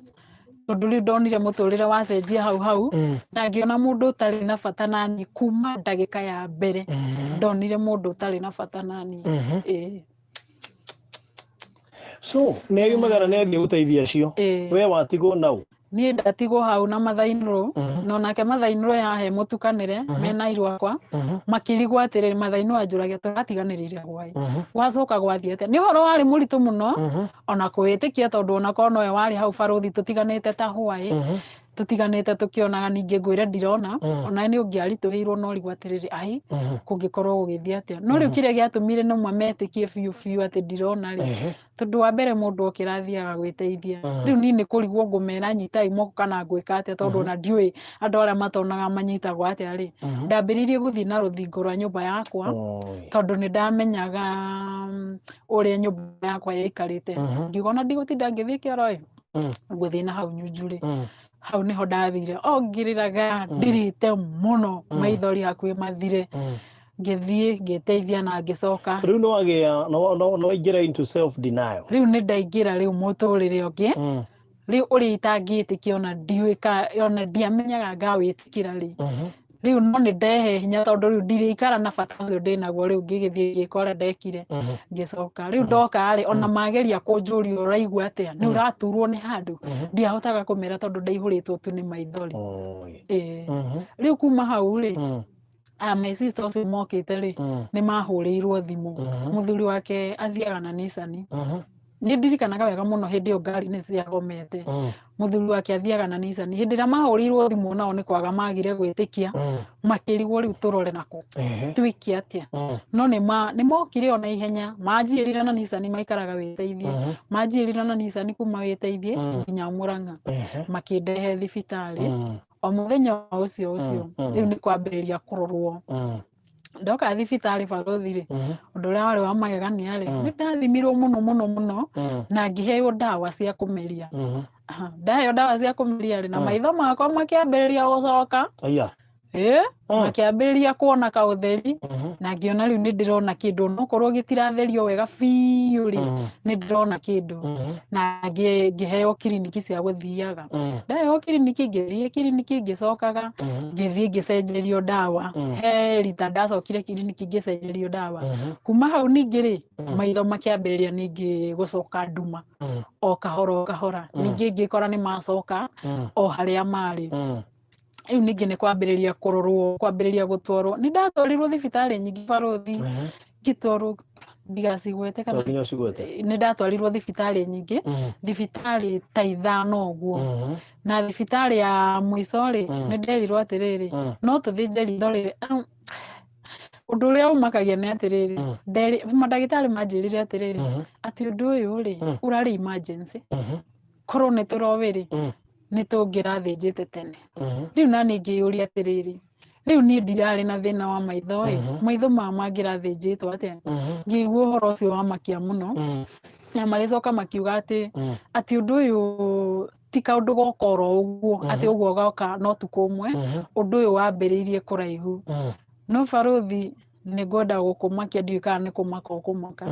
[SPEAKER 2] tondũ rĩu ndonire mũtũrĩre wacenjia hau hau, na ngĩona mũndũ ũtarĩ na bata naniĩ kuma ndagĩka ya mbere. Ndonire mũndũ ũtarĩ na bata naniĩ. Ĩĩ.
[SPEAKER 1] So nĩ agimagara, nĩ athiĩ gũteithia acio, we watigwo nau?
[SPEAKER 2] Niĩ ndatigwo hau na mathainũrũ, no nake mathainũrũ yahe mũtukanĩre mena airu akwa, makĩrigwo atĩrĩrĩ, mathainũ anjũragia, "Tũratiganĩrĩire hwaĩ, gwacoka gwathiĩ atĩa?" Nĩ ũhoro warĩ mũritũ mũno ona kũwĩtĩkia, tondũ onakorwo nowe warĩ hau barũthi, tũtiganĩte ta hwaĩ, tũtiganĩte tũkĩonaga, ningĩ ngwĩre ndirona. Ona nĩ ũngĩaritũhĩirwo no ũrigwo atĩrĩrĩ, ai, kũngĩkorwo gũgĩthiĩ atĩa? No rĩu kĩrĩa gĩatũmire nĩma metĩkie biũ biũ atĩ ndirona rĩ, tondũ wa mbere mũndũ okĩra athiaga gwĩteithia. Rĩu niĩ nĩ kũrigwo ngũmera nyitai moko kana ngwĩka atĩa, tondũ ona ndiũĩ andũ arĩa matonaga manyitagwo atĩa rĩ. Ndambĩrĩirie gũthiĩ na rũthingo rwa nyũmba yakwa, tondũ nĩ ndamenyaga ũrĩa nyũmba yakwa yaikarĩte. Ngiuga ona ndigũtinda ngĩthiĩ kĩoro ĩ, ngũthiĩ na hau nyunjurĩ. Hau nĩho ndathire o ngĩrĩraga, ndirĩte mũno, maithori hakuhĩ mathire. Ngĩthiĩ ngĩteithia na ngĩcoka.
[SPEAKER 1] Rĩu nĩ wagĩa no waingĩra into self denial.
[SPEAKER 2] Rĩu nĩ ndaingĩra rĩu mũtũrĩre ũngĩ, rĩu ũrĩa itangĩtĩkia, ona ndiũĩ ona ndiamenyaga ngawĩtĩkĩra rĩ. Rĩu no nĩ ndehe hinya, tondũ rĩu ndirĩikara na bata ũcio ndĩnaguo. Rĩu ngĩgĩthiĩ ngĩka ũrĩa ndekire, ngĩcoka. Rĩu ndoka rĩ, ona mageria kũnjũria, "Ũraigua atĩa? Nĩ ũraturwo nĩ handũ?" Ndiahotaga kũmera, tondũ ndaihũrĩtwo tu nĩ maithori. Ĩĩ. Rĩu kuma hau rĩ, my sister ũcio mokĩte rĩ, nĩ mahũrĩirwo thimũ. Mũthuri wake athiaga na Nissan. Nĩ ndirikanaga wega mũno, hĩndĩ ĩyo ngari nĩ ciagomete. Mũthuri wake athiaga na Nissan. Hĩndĩ ĩrĩa mahũrĩirwo thimũ, nao nĩ kwaga magire gwĩtĩkia, makĩrigwo rĩu tũrore nakũ, twĩke atĩa? No nĩ mokire ona ihenya, manjiĩrire na Nissan, maikaraga wĩteithie. Manjiĩrire na Nissan kuma wĩteithie nginya Mũrang'a, makĩndehe thibitarĩ o mũthenya ũcio ũcio. Rĩu nĩ kwambĩrĩria kũrorwo. Ndoka thibitarĩ, barũthi rĩ, ũndũ ũrĩa warĩ wa magegania rĩ, nĩ ndathimirwo mũno mũno mũno na ngĩheo ndawa cia kũmeria. Aha, ndaheo ndawa cia kũmeria rĩ, na maitho makwa makĩambĩrĩria gũcoka.
[SPEAKER 1] Aya.
[SPEAKER 2] Ĩ, makĩambĩrĩria kuona kaũtheri na ngĩona rĩu nĩ ndĩrona kĩndũ, onokorwo gĩtiratherio wega biũ rĩ, nĩ ndĩrona kĩndũ. Na ngĩheo kiriniki cia gũthiaga. Ndaheo kiriniki, ngĩthiĩ kiriniki, ngĩcokaga ngĩthiĩ ngĩcenjerio ndawa. He rita ndacokire kiriniki ngĩcenjerio ndawa. Kuma hau ningĩ rĩ, maitho makĩambĩrĩria ningĩ gũcoka nduma o kahora o kahora. Ningĩ ngĩkora nĩ macoka o harĩa marĩ. Rĩu ningĩ nĩ kwambĩrĩria kũrorwo, kwambĩrĩria gũtwarwo. Nĩ ndatwarirwo thibitarĩ nyingĩ barũthi, ngĩtwarwo, ndigacigwete kana
[SPEAKER 1] To nginya ũcigwete.
[SPEAKER 2] Nĩ ndatwarirwo thibitarĩ nyingĩ, thibitarĩ ta 5 ũguo. Na thibitarĩ ya mũico rĩ, nĩ nderirwo atĩrĩrĩ, no tũthĩnje ritho rĩrĩ. Ũndũ ũrĩa ũmakagia nĩ atĩrĩrĩ, mandagĩtarĩ manjĩrire atĩrĩrĩ, atĩ ũndũ ũyũ rĩ, ũrarĩ emergency. Korwo nĩ tũroĩ rĩ, nĩ tũngĩrathĩnjĩte tene. Rĩu nani ngĩyũria atĩrĩrĩ, rĩu niĩ ndirarĩ na thĩna wa maitho ĩ, maitho maya mangĩrathĩnjĩtwo atĩa? Ngĩigua ũhoro ũcio wamakia mũno. Na magĩcoka makiuga atĩ atĩ ũndũ ũyũ ti kaũndũ goka oro ũguo, atĩ ũguo goka no tukũ ũmwe, ũndũ ũyũ wambĩrĩirie kũraihu. No barũthi, nĩ ngwenda gũkũmakia, ndiũĩ kana nĩ kũmaka ũkũmaka.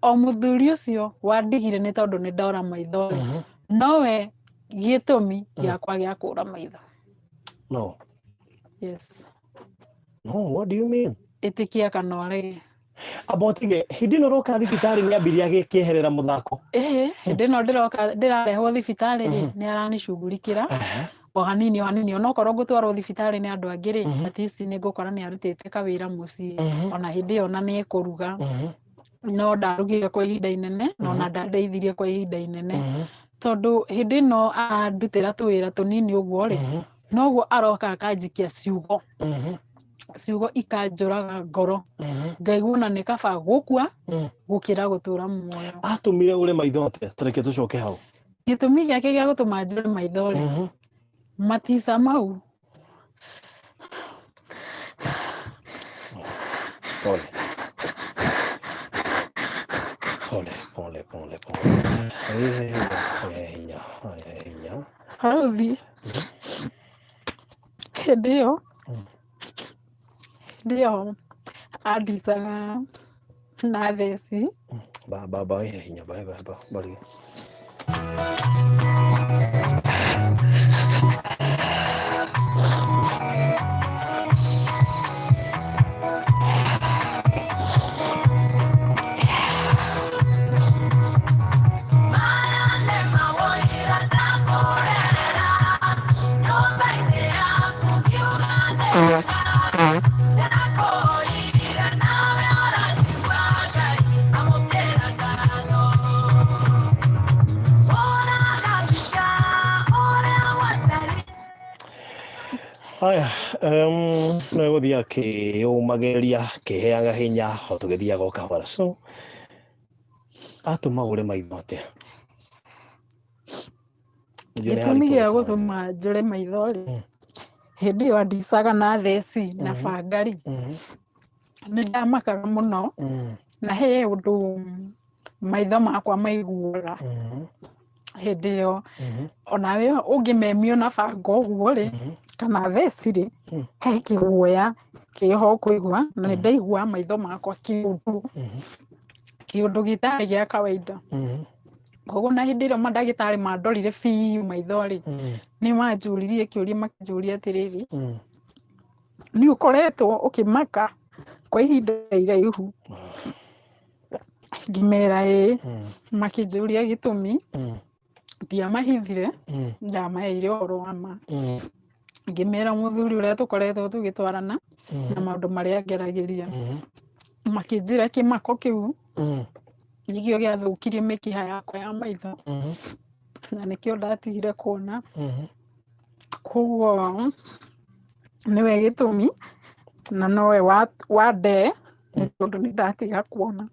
[SPEAKER 2] O mũthuri ũcio wandigire nĩ tondũ nĩ ndora maitho rĩ, nowe gĩtũmi gĩakwa gĩa kũra maitho.
[SPEAKER 1] No.
[SPEAKER 2] Yes.
[SPEAKER 1] No, what do you mean?
[SPEAKER 2] Ĩtĩkia kana ũrege.
[SPEAKER 1] Amba ũtige, hĩndĩ ĩno ũroka thibitarĩ nĩ ambirie agĩkĩeherera mũthako?
[SPEAKER 2] Ĩhĩ, hĩndĩ ĩno ndĩroka, ndĩrarehwo thibitarĩ rĩ, nĩ aranicugurikĩra o hanini o hanini. Onokorwo ngũtwarwo thibitarĩ nĩ andũ angĩ rĩ, at least nĩ ngũkora nĩ arutĩte kawĩra mũciĩ. Ona hĩndĩ ĩyo ona nĩ ekũruga. No ndarugire kwa ihinda inene, na ona ndandeithirie kwa ihinda inene. Tondũ hĩndĩ ĩno arandutĩra tũwĩra tũnini ũguo rĩ, noguo aroka akanjikia ciugo. Ciugo ikanjũraga ngoro. Ngaigua ona nĩ kaba gũkua gũkĩra gũtũra muoyo.
[SPEAKER 1] Atũmire ũre maitho atĩa? Tareke tũcoke hau.
[SPEAKER 2] Gĩtũmi gĩake gĩa gũtũma njũre maitho rĩ, matica mau.
[SPEAKER 1] Pole. Pole, pole, pole, pole. Hinya, hinya, hinya.
[SPEAKER 2] Barũthi, hĩndĩ ĩyo, hĩndĩ ĩyo andicaga na theci.
[SPEAKER 1] Ba, ba, ba, hinya, ba, ba, ba, bali. Haya, nĩ gũthiĩ akĩũmagĩrĩria, akĩheaga hinya o tũgĩthiaga o kahora. So atũma ũre maitho atĩa? Nĩnjũĩ nĩ
[SPEAKER 2] Gĩtũmi
[SPEAKER 1] haritũ
[SPEAKER 2] gĩa
[SPEAKER 1] gũtaarĩria.
[SPEAKER 2] Gũtũma njũre maitho rĩ, hĩndĩ ĩyo andicaga na theci na banga rĩ, nĩ ndamakaga mũno. Na he ũndũ maitho makwa maiguaga hĩndĩ ĩyo, onawe ũngĩmemio na banga ũguo rĩ, kana theci rĩ, he kĩguoya kĩho ũkũigua. Na nĩ ndaigua maitho makwa kĩũndũ kĩũndũ gĩtarĩ gĩa kawaida. Koguo na hĩndĩ ĩrĩa mandagĩtarĩ mandorire biũ maitho rĩ, nĩ manjũririe kĩũria, makĩnjũria atĩrĩrĩ, nĩ ũkoretwo ũkĩmaka kwa ihinda iraihu? Ngĩmera ĩĩ. Makĩnjũria gĩtũmi. Ndiamahithire, ndamaheire ũhoro wa ma. Ngĩmera mũthuri ũrĩa tũkoretwo tũgĩtwarana na maũndũ marĩa ngeragĩria. Makĩnjĩra kĩmako kĩu nĩkĩo gĩathũkirie mĩkiha yakwa ya maitho, na nĩkĩo ndatigire kuona. Koguo nĩwe gĩtũmi na nowe wandee nĩ tondũ nĩ ndatiga kuona.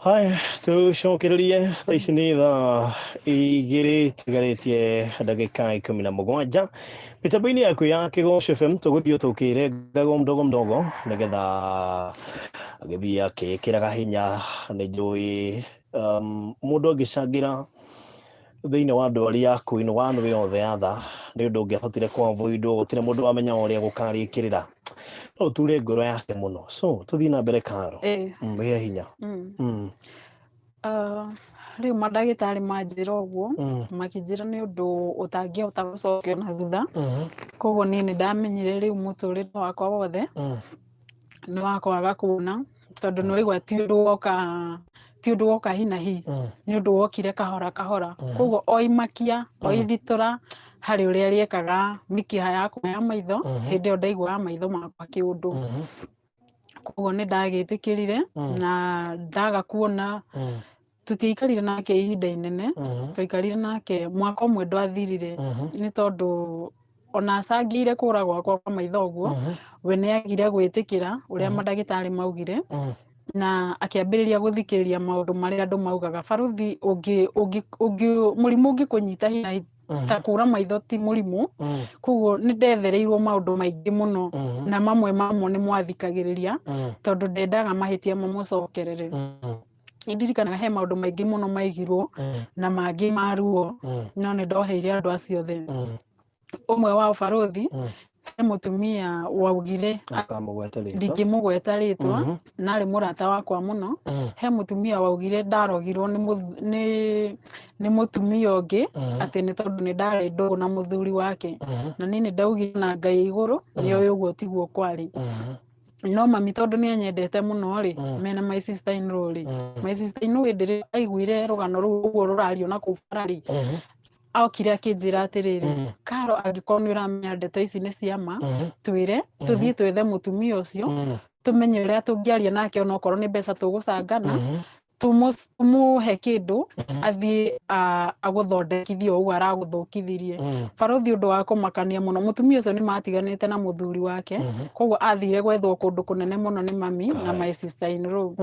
[SPEAKER 1] Haya, tũcokererie thaa ici nĩ thaa 2 tigarĩtie ndagĩka 17 mĩtambo-inĩ yaku ya Kĩgoco FM. Tũgũthiĩ tũkĩrengago mdogo mdogo nĩgetha agĩthiĩ akĩĩkĩraga hinya. Nĩ njũĩ mũndũ angĩcangĩra thĩinĩ wa ndwari yaku in one way or the other, nĩ ũndũ ũngĩahotire kũ avoid, gũtirĩ mũndũ wamenya ũrĩa gũkarĩkĩrĩra, no ũture ngoro yake mũno. So tũthiĩ na mbere, Karo. Wĩhe hinya.
[SPEAKER 2] Ah, rĩu mandagĩtarĩ manjĩra ũguo, makĩnjĩra nĩ ũndũ ũtangĩhota gũcokio na thutha. Koguo niĩ nĩ ndamenyire rĩu mũtũrĩre wakwa wothe nĩ wa kwaga kuona, tondũ nĩ waigua ti ũndũ woka, ti ũndũ woka hi na hi, nĩ ũndũ wokire kahora kahora. Koguo o imakia o ithitũra harĩ ũrĩa rĩekaga mĩkiha yakwa ya maitho, hĩndĩ ĩyo ndaiguaga maitho makwa kĩũndũ. Koguo nĩ ndagĩtĩkĩrire na ndaga kuona. Tũtiaikarire nake ihinda inene, twaikarire nake mwaka ũmwe ndwathirire, nĩ tondũ ona acangĩire kũra gwakwa kwa maitho ũguo, we nĩ agire gwĩtĩkĩra ũrĩa mandagĩtarĩ maugire, na akĩambĩrĩria gũthikĩrĩria maũndũ marĩa andũ maugaga. Baruthi, ũngĩ ũngĩ ũngĩ mũrimũ ũngĩkũnyita hi na hi ta kũra maitho ti mũrimũ. Koguo nĩ ndethereirwo maũndũ maingĩ mũno, na mamwe mamo nĩ mwathikagĩrĩria, tondũ ndendaga mahĩtia mamũcokerere. Nĩ ndirikanaga he maũndũ maingĩ mũno maigirwo na mangĩ ma ruo, no nĩ ndoheire andũ acio othe. Ũmwe wao, baruthi, he mũtumia waugire,
[SPEAKER 1] Akamũgweta rĩtwa.
[SPEAKER 2] Ndingĩmũgweta rĩtwa, narĩ mũrata wakwa mũno. He mũtumia waugire ndarogirwo nĩ mũtumia ũngĩ, atĩ nĩ tondũ nĩ ndarĩ ndũgũ na mũthuri wake. Na niĩ nĩ ndaugire na Ngai igũrũ nĩ oĩ ũguo tiguo kwarĩ. No mami, tondũ nĩ anyendete mũno rĩ, mena my sister in law rĩ, my sister in law hĩndĩ ĩrĩa aiguire rũgano rũu ũguo rũrario na kũu bara rĩ, okire akĩnjĩra atĩrĩrĩ, "Karo, angĩkorwo nĩ ũramenya ndeto ici nĩ cia ma, twĩre tũthiĩ twethe mũtumia ũcio, tũmenye ũrĩa tũngĩaria nake, onokorwo nĩ mbeca tũgũcangana, tũmũhe kĩndũ athiĩ agũthondekithie o ũguo aragũthũkithirie." Barothi, ũndũ wa kũmakania mũno, mũtumia ũcio nĩ matiganĩte na mũthuri wake. Koguo athire gwethwo kũndũ kũnene mũno nĩ mami na my sister in law.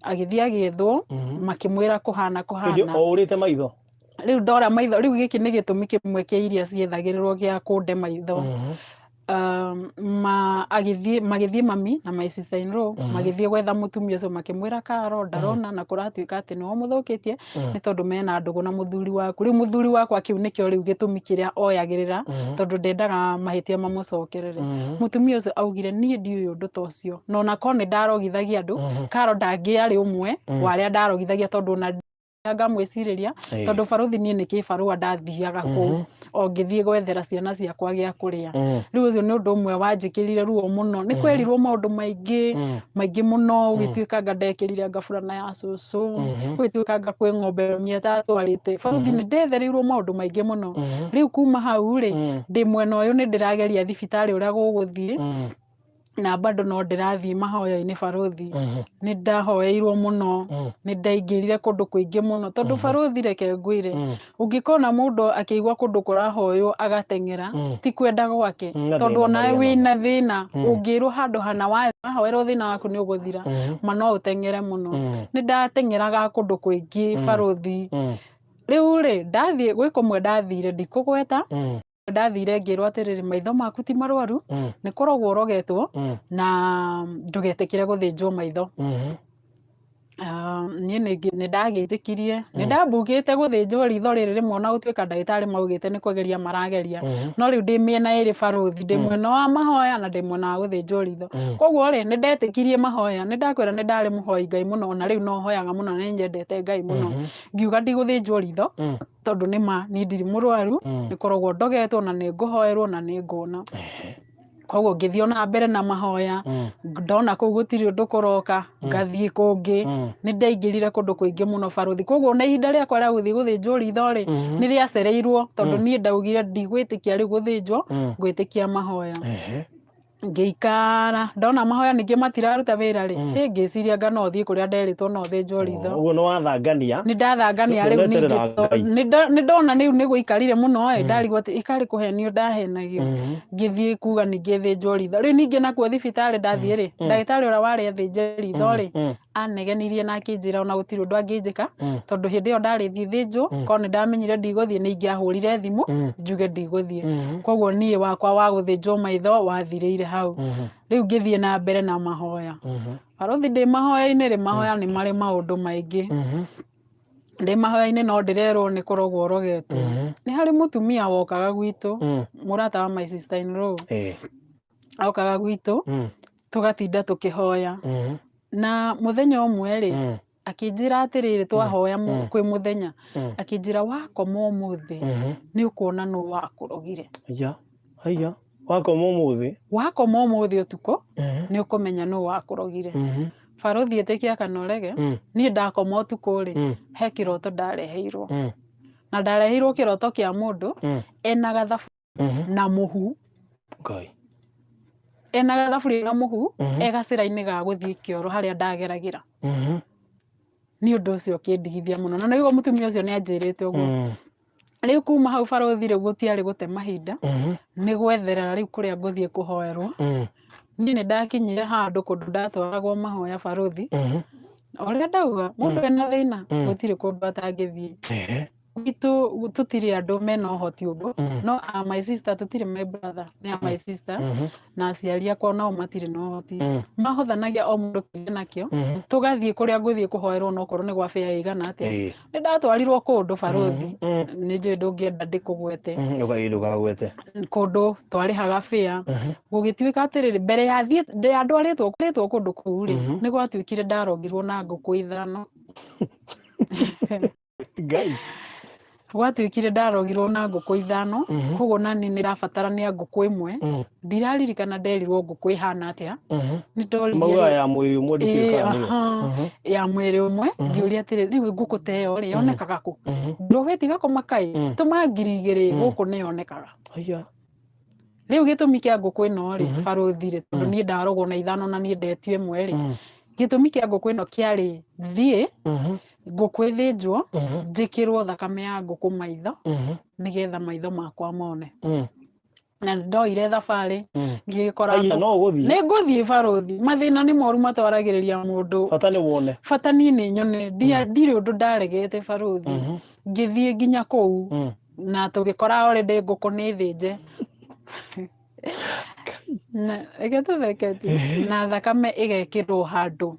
[SPEAKER 2] Agĩthiĩ agĩethwo, makĩmwĩra kũhana
[SPEAKER 1] Hĩndĩ
[SPEAKER 2] kũhana.
[SPEAKER 1] O ũrĩte maitho.
[SPEAKER 2] Rĩu ndora maitho rĩu, gĩkĩ nĩ gĩtũmi kĩmwe kĩa iria ciethagĩrĩrwo gĩa kũnde maitho. Ma agĩthiĩ, magĩthiĩ mami na my sister in law, magĩthiĩ gwetha mũtumia ũcio, makĩmwĩra Karo ndarona na kũratuĩka atĩ nĩwe ũmũthũkĩtie, nĩ tondũ mena ndũgũ na mũthuri waku. Rĩu mũthuri wakwa, kĩu nĩkĩo rĩu gĩtũmi kĩrĩa oyagĩrĩra, tondũ ndendaga mahĩtia mamũcokerere. Mũtumia ũcio augire, "Niĩ ndiũĩ ũndũ ta ũcio, na ona korwo nĩ ndarogithagia andũ, Karo ndangĩarĩ ũmwe wa arĩa ndarogithagia, tondũ ona ngamwĩcirĩria." Tondũ baruthi, niĩ nĩ kĩbarũa ndathiaga kũu o ngĩthiĩ gwethera ciana ciakwa gĩa kũrĩa. Rĩu ũcio nĩ ũndũ ũmwe wanjĩkĩrire ruo mũno, nĩ kwerirwo maũndũ maingĩ maingĩ mũno, gũgĩtuĩka anga ndekĩrire ngaburana ya cũcũ, gũgĩtuĩka anga kwĩ ng'ombe mami atatwarĩte. Baruthi, nĩ ndethereirwo maũndũ maingĩ mũno. Rĩu kuma hau rĩ, ndĩ mwena ũyũ nĩ ndĩrageria thibitarĩ ũrĩa gũgũthiĩ, na bado no ndĩrathiĩ mahoya-inĩ. Baruthi, nĩ ndahoeirwo mũno, nĩ ndaingĩrire kũndũ kũingĩ mũno, tondũ baruthi, reke ngwĩre, ũngĩkona mũndũ akĩigua kũndũ kũrahoywo agateng'era, ti kwenda gwake,
[SPEAKER 1] Na
[SPEAKER 2] tondũ
[SPEAKER 1] thĩna
[SPEAKER 2] onawe
[SPEAKER 1] marĩa
[SPEAKER 2] wĩna thĩna, ũngĩrwo handũ hana wahoerwo thĩna waku nĩ ũgũthira, ma no ũteng'ere mũno. Nĩ ndateng'eraga kũndũ kũingĩ, baruthi. Rĩu rĩ, ndathiĩ gwĩ kũmwe ndathire, ndikũgweta, ndathire ngĩrwo atĩrĩrĩ, "Maitho maku ti marwaru, nĩ kũrogwo ũrogetwo, na ndũgetĩkĩre gũthĩnjwo maitho." Ah, niĩ nĩ ndagĩtĩkirie, nĩ ndambugĩte gũthĩnjwo ritho rĩrĩ rĩmwe, ona gũtuĩka ndagĩtarĩ maugĩte nĩ kũgeria marageria. No rĩu ndĩ mĩena ĩrĩ, baruthi, ndĩ mwena wa mahoya na ndĩ mwena wa gũthĩnjwo ritho. Koguo rĩ, nĩ ndetĩkirie mahoya. Nĩ ndakwĩra nĩ ndarĩ mũhoi Ngai mũno, ona rĩu no hoyaga mũno na nĩ nyendete Ngai mũno. Ngiuga ndigũthĩnjwo ritho, tondũ nĩ ma niĩ ndirĩ mũrwaru, nĩ kũrogwo ndogetwo, na nĩ ngũhoerwo na nĩ nguona. Koguo ngĩthiĩ ona mbere na mahoya. Ndona kũu gũtirĩ ũndũ kũroka, ngathiĩ kũngĩ. Nĩ ndaingĩrire kũndũ kũingĩ mũno, baruthi. Koguo ona ihinda rĩakwa rĩa gũthiĩ gũthĩnjwo ritho rĩ, nĩ rĩacereirwo, tondũ niĩ ndaugire ndigwĩtĩkia rĩu gũthĩnjwo, ngwĩtĩkia mahoya. Ngĩikara ndona mahoya ningĩ matiraruta wĩra rĩ, hĩ ngĩciria anga no thiĩ kũrĩa nderĩtwo no thĩnjwo ritho.
[SPEAKER 1] Ũguo nĩ wathangania.
[SPEAKER 2] Nĩ ndathangania rĩu ningĩ
[SPEAKER 1] Ũneterera Ngai.
[SPEAKER 2] Nĩ ndona rĩu nĩ gũikarire mũno ĩ, ndarigwo atĩ ĩkarĩ kũhenio ndahenagio. Ngĩthiĩ kuga ningĩ thĩnjwo ritho. Rĩu ningĩ nakuo thibitarĩ ndathiĩ rĩ, ndagĩtarĩ ũrĩa warĩ athĩnje ritho rĩ, anegenirie na akĩnjĩra ona gũtirĩ ũndũ angĩnjĩka, tondũ hĩndĩ ĩyo ndarĩ thiĩ thĩnjwo, korwo nĩ ndamenyire ndigũthiĩ nĩ ingĩahũrire thimũ njuge ndigũthiĩ. Koguo niĩ wakwa wa gũthĩnjwo maitho wathirĩire hau. Rĩu ngĩthiĩ na mbere na mahoya. Barũthi, ndĩ mahoya-inĩ rĩ, mahoya nĩ marĩ maũndũ maingĩ. Ndĩ mahoya-inĩ no ndĩrerwo nĩ kũrogwo ũrogetwo. Nĩ harĩ mũtumia wokaga gwitũ, mũrata wa my sister in law, okaga gwitũ, tũgatinda tũkĩhoya. Na mũthenya ũmwe rĩ, akĩnjĩra atĩrĩrĩ, twahoya kwĩ mũthenya, akĩnjĩra, wakoma ũmũthĩ nĩ ũkuona nũ wakũrogire.
[SPEAKER 1] Aya, aya, wakoma ũmũthĩ.
[SPEAKER 2] Wakoma ũmũthĩ ũtukũ nĩ ũkũmenya nũ wakũrogire. Barũthi, ĩtĩkia kana ũrege, niĩ ndakoma ũtukũ rĩ, he kĩroto ndareheirwo. Na ndareheirwo kĩroto kĩa mũndũ ena gathabu na mũhu.
[SPEAKER 1] Ngai.
[SPEAKER 2] Ena gathaburia na mũhu, e gacĩra-inĩ ga gũthiĩ kĩoro harĩa ndageragĩra. Nĩ ũndũ ũcio ũkĩndigithia mũno, na nĩguo mũtumia ũcio nĩ anjĩrĩte ũguo. Rĩu kuma hau, barũthi, rĩu gũtiarĩ gũte mahinda, nĩ gwetherera rĩu kũrĩa ngũthiĩ kũhoerwo. Niĩ nĩ ndakinyire handũ kũndũ ndatwaragwo mahoya, barũthi. Ũrĩa ndauga, mũndũ ena thĩna gũtirĩ kũndũ atangĩthiĩ. Gwitũ tũtirĩ andũ mena ũhoti ũguo, no a my sister tũtirĩ, my brother nĩ a my sister, na aciari akwa nao matirĩ na ũhoti. Mahothanagia o mũndũ kĩrĩa nakĩo, tũgathiĩ kũrĩa ngũthiĩ kũhoerwo, no korwo nĩ gwa bĩa ĩigana atĩa. Nĩ ndatwarirwo kũndũ, barũthi, nĩ njũĩ ndũngĩenda ndĩkũgwete.
[SPEAKER 1] Ndũkagwete.
[SPEAKER 2] Kũndũ twarĩhaga bĩa. Gũgĩtuĩka atĩrĩrĩ, mbere ya thiĩ ya ndwarĩtwo rĩtwo kũndũ kũu rĩ, nĩ gwatuĩkire ndarogirwo na ngũkũ 5.
[SPEAKER 1] Ngai.
[SPEAKER 2] Gwatuĩkire ndarogirwo na ngũkũ 5, koguo nani nĩ ndabatarania ngũkũ 1. Ndiraririkana nderirwo ngũkũ ĩhana atĩa. Nĩ ndoririe
[SPEAKER 1] Maugaga ya mwĩrĩ ũmwe, ndikĩũĩ kana nĩyo.
[SPEAKER 2] Aha, ya mwĩrĩ ũmwe. Ngĩũria atĩrĩ, rĩu ngũkũ ta ĩyo rĩ, yonekaga kũ? Ngĩrwo, we tiga kũmaka ĩ, tũma 2000 gũkũ nĩ yonekaga.
[SPEAKER 1] Aya.
[SPEAKER 2] Rĩu gĩtũmi kĩa ngũkũ ĩno rĩ, barũthi rĩ, tondũ niĩ ndarogwo na 5 na niĩ ndetio 1 rĩ, gĩtũmi kĩa ngũkũ ĩno kĩarĩ thiĩ ngũkũ ĩthĩnjwo, njĩkĩrwo thakame ya ngũkũ maitho, nĩgetha maitho makwa mone. Na nĩ ndoire thabarĩ, ngĩgĩkora
[SPEAKER 1] Aya, no ũgũthiĩ.
[SPEAKER 2] Nĩ ngũthiĩ, barũthi. Mathĩna nĩ moru, matwaragĩrĩria mũndũ.
[SPEAKER 1] Bata nĩ wone.
[SPEAKER 2] Bata niĩ nĩ nyone. Ndirĩ ũndũ ndaregete, barũthi. Ngĩthiĩ nginya kũu na tũgĩkora already ngũkũ nĩ thĩnje. Na reke tũtheke tu, na thakame ĩgekĩrwo handũ.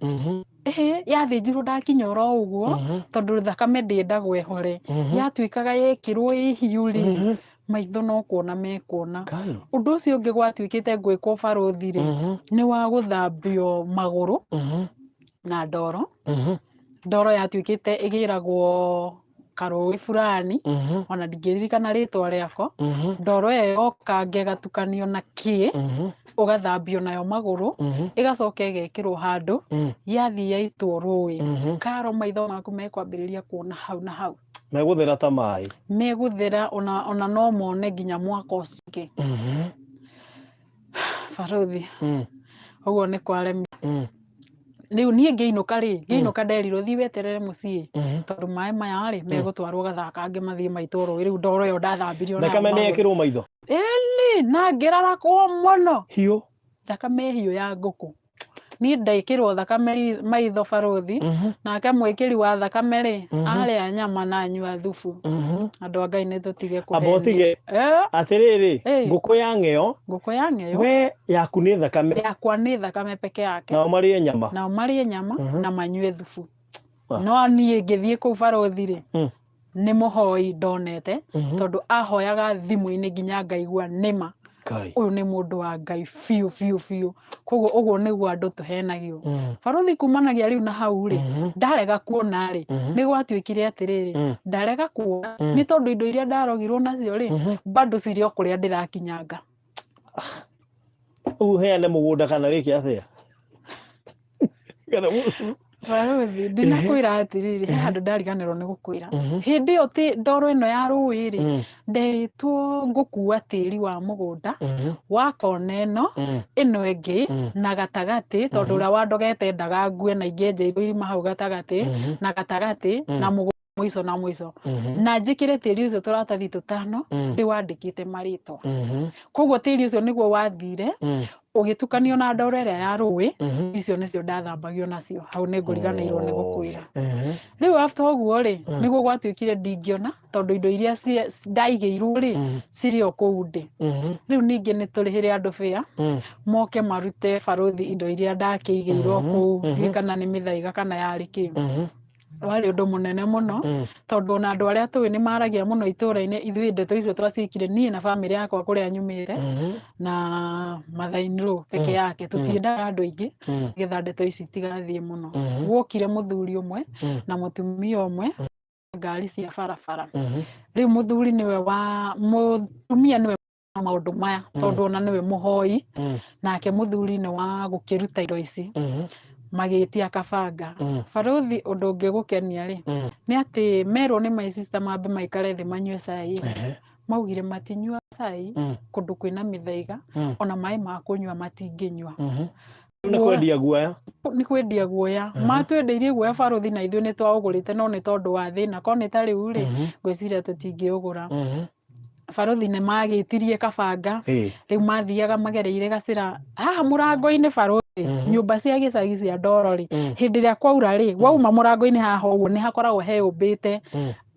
[SPEAKER 2] Ĩhĩ, yathĩnjirwo ndakinya oro ũguo, tondũ thakame ndĩendagwo ĩhore. Yatuĩkaga yekĩrwo ĩ hiũ rĩ, maitho no kuona mekuona.
[SPEAKER 1] Ngai.
[SPEAKER 2] Ũndũ ũcio ũngĩ gwatuĩkĩte ngwĩkwo, barũthi rĩ, nĩ wa gũthambio magũrũ na ndoro. Ndoro yatuĩkĩte ĩgĩragwo karũĩ fulani, ona ndingĩririkana rĩtwa rĩako. Ndoro ĩyo ĩgoka ĩgatukanio na kĩ, ũgathambio nayo magũrũ, ĩgacoka ĩgekĩrwo handũ, yathiĩ yaitwo rũĩ karo, maitho maku mekwambĩrĩria kuona hau na hau.
[SPEAKER 1] Megũthera ta maĩ.
[SPEAKER 2] Megũthera, ona no mone nginya mwaka ũcio ũngĩ, barũthi. Ũguo nĩ kwaremi. Rĩu niĩ ngĩinũka rĩ, ngĩinũka nderirwo, thiĩ weterere mũciĩ, tondũ maĩ maya rĩ, megũtwarwo gathaa kangĩ mathiĩ maitwo rũĩ. Rĩu ndoro ĩyo ndathambirio nayo
[SPEAKER 1] Thakame nĩ
[SPEAKER 2] magũrũ.
[SPEAKER 1] yekĩrwo maitho.
[SPEAKER 2] Ĩni, na ngĩrarakwo mũno.
[SPEAKER 1] Hiũ.
[SPEAKER 2] Thakame hiũ ya ngũkũ. Niĩ ndekĩrwo thakame maitho, barũthi, nake mwĩkĩri wa thakame rĩ, arĩa nyama na anyua thubu. Andũ a Ngai, nĩ tũtige
[SPEAKER 1] Amba
[SPEAKER 2] kũhenio.
[SPEAKER 1] ũtige. Atĩrĩrĩ, ngũkũ ya ng'eo.
[SPEAKER 2] Ngũkũ ya ng'eo.
[SPEAKER 1] We yaku nĩ thakame.
[SPEAKER 2] Yakwa nĩ thakame peke yake.
[SPEAKER 1] Nao marĩe nyama.
[SPEAKER 2] Nao marĩe nyama na manyue thubu.
[SPEAKER 1] Ah.
[SPEAKER 2] No niĩ ngĩthiĩ kũu, barũthi rĩ, nĩ mũhoi ndonete, tondũ ahoyaga thimũ-inĩ nginya ngaigua nĩma
[SPEAKER 1] Ngai.
[SPEAKER 2] ũyũ nĩ mũndũ wa Ngai biũ biũ biũ. Koguo ũguo nĩguo andũ tũhenagio, barũthi. Kumanagia rĩu na hau rĩ, ndarega kuona rĩ, nĩ gwatuĩkire atĩrĩrĩ, ndarega kuona nĩ tondũ indo iria ndarogirwo nacio rĩ, bado cirĩ o kũrĩa ndĩrakinyanga.
[SPEAKER 1] Ũguo heane mũgũnda kana wĩke atĩa? Kana
[SPEAKER 2] Barũthi, ndinakwĩra atĩrĩrĩ, he handũ ndariganĩrwo nĩ gũkwĩra. Hĩndĩ ĩyo ndoro ĩno ya rũĩ rĩ, nderĩtwo ngũkua tĩri wa mũgũnda wa kona ĩno, ĩno ĩngĩ, na gatagatĩ, tondũ ũrĩa wandogete endaga ngue na ingĩenjeirwo irima hau gatagatĩ, na gatagatĩ, na mũgũnda mũico na mũico. Na njĩkĩre tĩri ũcio tũratathi tũtano, ndĩwandĩkĩte marĩtwa. Koguo tĩri ũcio nĩguo wathire, ũgĩtukanio na ndoro ĩrĩa ya rũĩ, icio nĩcio ndathambagio nacio. Hau nĩ ngũriganĩirwo nĩ gũkwĩra. Rĩu after ũguo rĩ, nĩguo gwatuĩkire ndingĩona, tondũ indo iria ndaigĩirwo rĩ, cirĩ o kũu ndĩ. Rĩu ningĩ nĩ tũrĩhĩre andũ bĩa, moke marute barũthi indo iria ndakĩigĩirwo kũu, ndiũĩ kana nĩ mĩthaiga kana yarĩ kĩ. Warĩ ũndũ mũnene mũno, tondũ ona andũ arĩa tũĩ nĩ maragia mũno itũra-inĩ, ithuĩ ndeto icio twaciĩkire niĩ na bamĩrĩ yakwa kũrĩa nyumĩte, na mother-in-law peke yake, tũtiendaga andũ aingĩ, nĩgetha ndeto ici itigathiĩ mũno. Gwokire mũthuri ũmwe na mũtumia ũmwe, ngari cia barabara. Rĩu mũthuri nĩwe wa, mũtumia nĩwe maũndũ maya, tondũ ona nĩwe mũhoi, nake mũthuri nĩ wa gũkĩruta indo ici. Magĩtia kabanga. Barũthi, ũndũ ũngĩgũkenia rĩ, nĩ atĩ merwo nĩ my sister mambe maikare thĩ manyue cai. Maugire matinyua cai kũndũ kwĩna mĩthaiga, ona maĩ ma kũnyua matingĩnyua.
[SPEAKER 1] Nĩ kwendia guoya.
[SPEAKER 2] Nĩ kwendia guoya. Matwendeirie guoya barũthi, na ithuĩ nĩ twaũgũrĩte, no nĩ tondũ wa thĩna. Korwo nĩ ta rĩu rĩ, ngwĩciria tũtingĩũgũra. Barũthi nĩ magĩtirie kabanga. Rĩu mathiaga magereire gacĩra haha mũrango-inĩ barũthi, nyũmba cia gĩcagi cia ndoro rĩ, hĩndĩ ĩrĩa kwaura rĩ, wauma mũrango-inĩ haha ũguo nĩ hakoragwo heyũmbĩte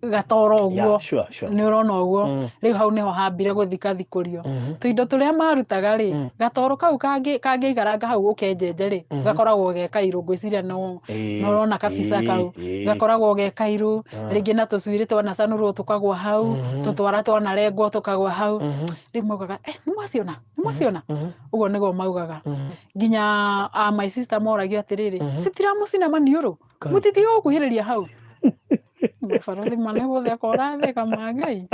[SPEAKER 2] gatoro ũguo.
[SPEAKER 1] Yeah, sure.
[SPEAKER 2] Nĩ ũrona ũguo. Rĩu hau nĩho hambire gũthikathikũrio tũindo tũrĩa marutaga rĩ, gatoro kau kangĩikaranga hau ũkenjenje rĩ, gakoragwo ge kairũ, ngwĩciria no no ũrona kabica kau, gakoragwo ge kairũ, rĩngĩ na tũcuĩrĩ twanacanũrwo tũkagwa hau, tũtwara twanarengwo tũkagwa hau. Rĩu maugaga, nĩ mwaciona, nĩ mwaciona. Ũguo nĩguo maugaga. Nginya my sister moragio atĩrĩrĩ, citiramũcina maniũrũ, mũtitiga gũkuhĩrĩria hau. Mabarũthi ma nĩ gũtheka ũratheka ma Ngai.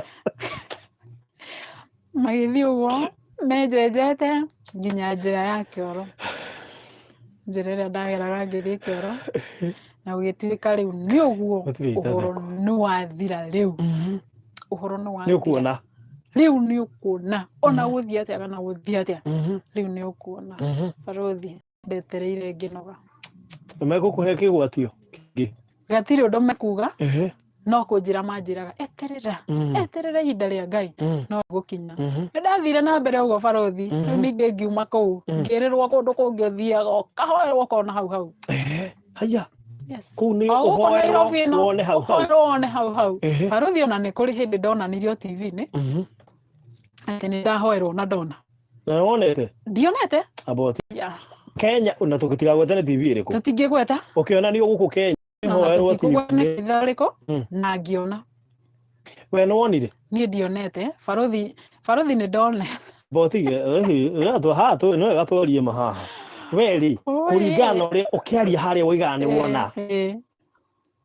[SPEAKER 2] Magĩthiĩ ũguo menjenjete nginya njĩra ya kĩoro, njĩra ĩrĩa ndageraga ngĩthiĩ kĩoro, na gũgĩtuĩka rĩu nĩ ũguo.
[SPEAKER 1] Gũtirĩ
[SPEAKER 2] ũhoro
[SPEAKER 1] itatheko.
[SPEAKER 2] Nĩ wathira rĩu, ũhoro nĩ
[SPEAKER 1] Nĩ
[SPEAKER 2] wathira.
[SPEAKER 1] ũkuona.
[SPEAKER 2] Rĩu nĩ ũkuona ona gũthiĩ atĩa kana gũthiĩ atĩa, rĩu nĩ ũkuona. Barũthi, ndetereire ngĩnoga.
[SPEAKER 1] Megũkũhe kĩgwatio kĩngĩ?
[SPEAKER 2] Gatirĩ ũndũ mekuga, no kũnjĩra manjĩraga eterera, eterera ihinda rĩa Ngai no gũkinya. Nĩ ndathire na mbere ũguo barũthi. Rĩu ningĩ ngiuma kũu, ngĩrĩrwo kũndũ kũngĩ ũthiaga ũkahoerwo ũkona hau hau.
[SPEAKER 1] Haya.
[SPEAKER 2] Yes.
[SPEAKER 1] Kũu nĩ
[SPEAKER 2] O gũkũ
[SPEAKER 1] ũhoerwo
[SPEAKER 2] Nairobi ĩno,
[SPEAKER 1] wone hau hau.
[SPEAKER 2] Ũhoerwo wone hau hau. Barũthi, ona nĩ kũrĩ hĩndĩ ndonanirio TV-inĩ atĩ nĩ ndahoerwo na ndona.
[SPEAKER 1] Na wonete?
[SPEAKER 2] Ndionete.
[SPEAKER 1] About
[SPEAKER 2] Yeah.
[SPEAKER 1] Kenya na tũtigagwete nĩ TV ĩrĩkũ.
[SPEAKER 2] Tũtingĩgweta.
[SPEAKER 1] Ũkĩonanio gũkũ Kenya
[SPEAKER 2] Na
[SPEAKER 1] hoerwo
[SPEAKER 2] tũtikũgweta nĩ
[SPEAKER 1] TV.
[SPEAKER 2] kanitha ũrĩkũ, na ngĩona.
[SPEAKER 1] We nĩ wonire?
[SPEAKER 2] Niĩ ndionete barũthi, barũthi nĩ ndone.
[SPEAKER 1] Botige haha nĩ wega twarie ma haha. We rĩ, kũringana na ũrĩa ũkĩaria harĩa woigaga nĩ wona.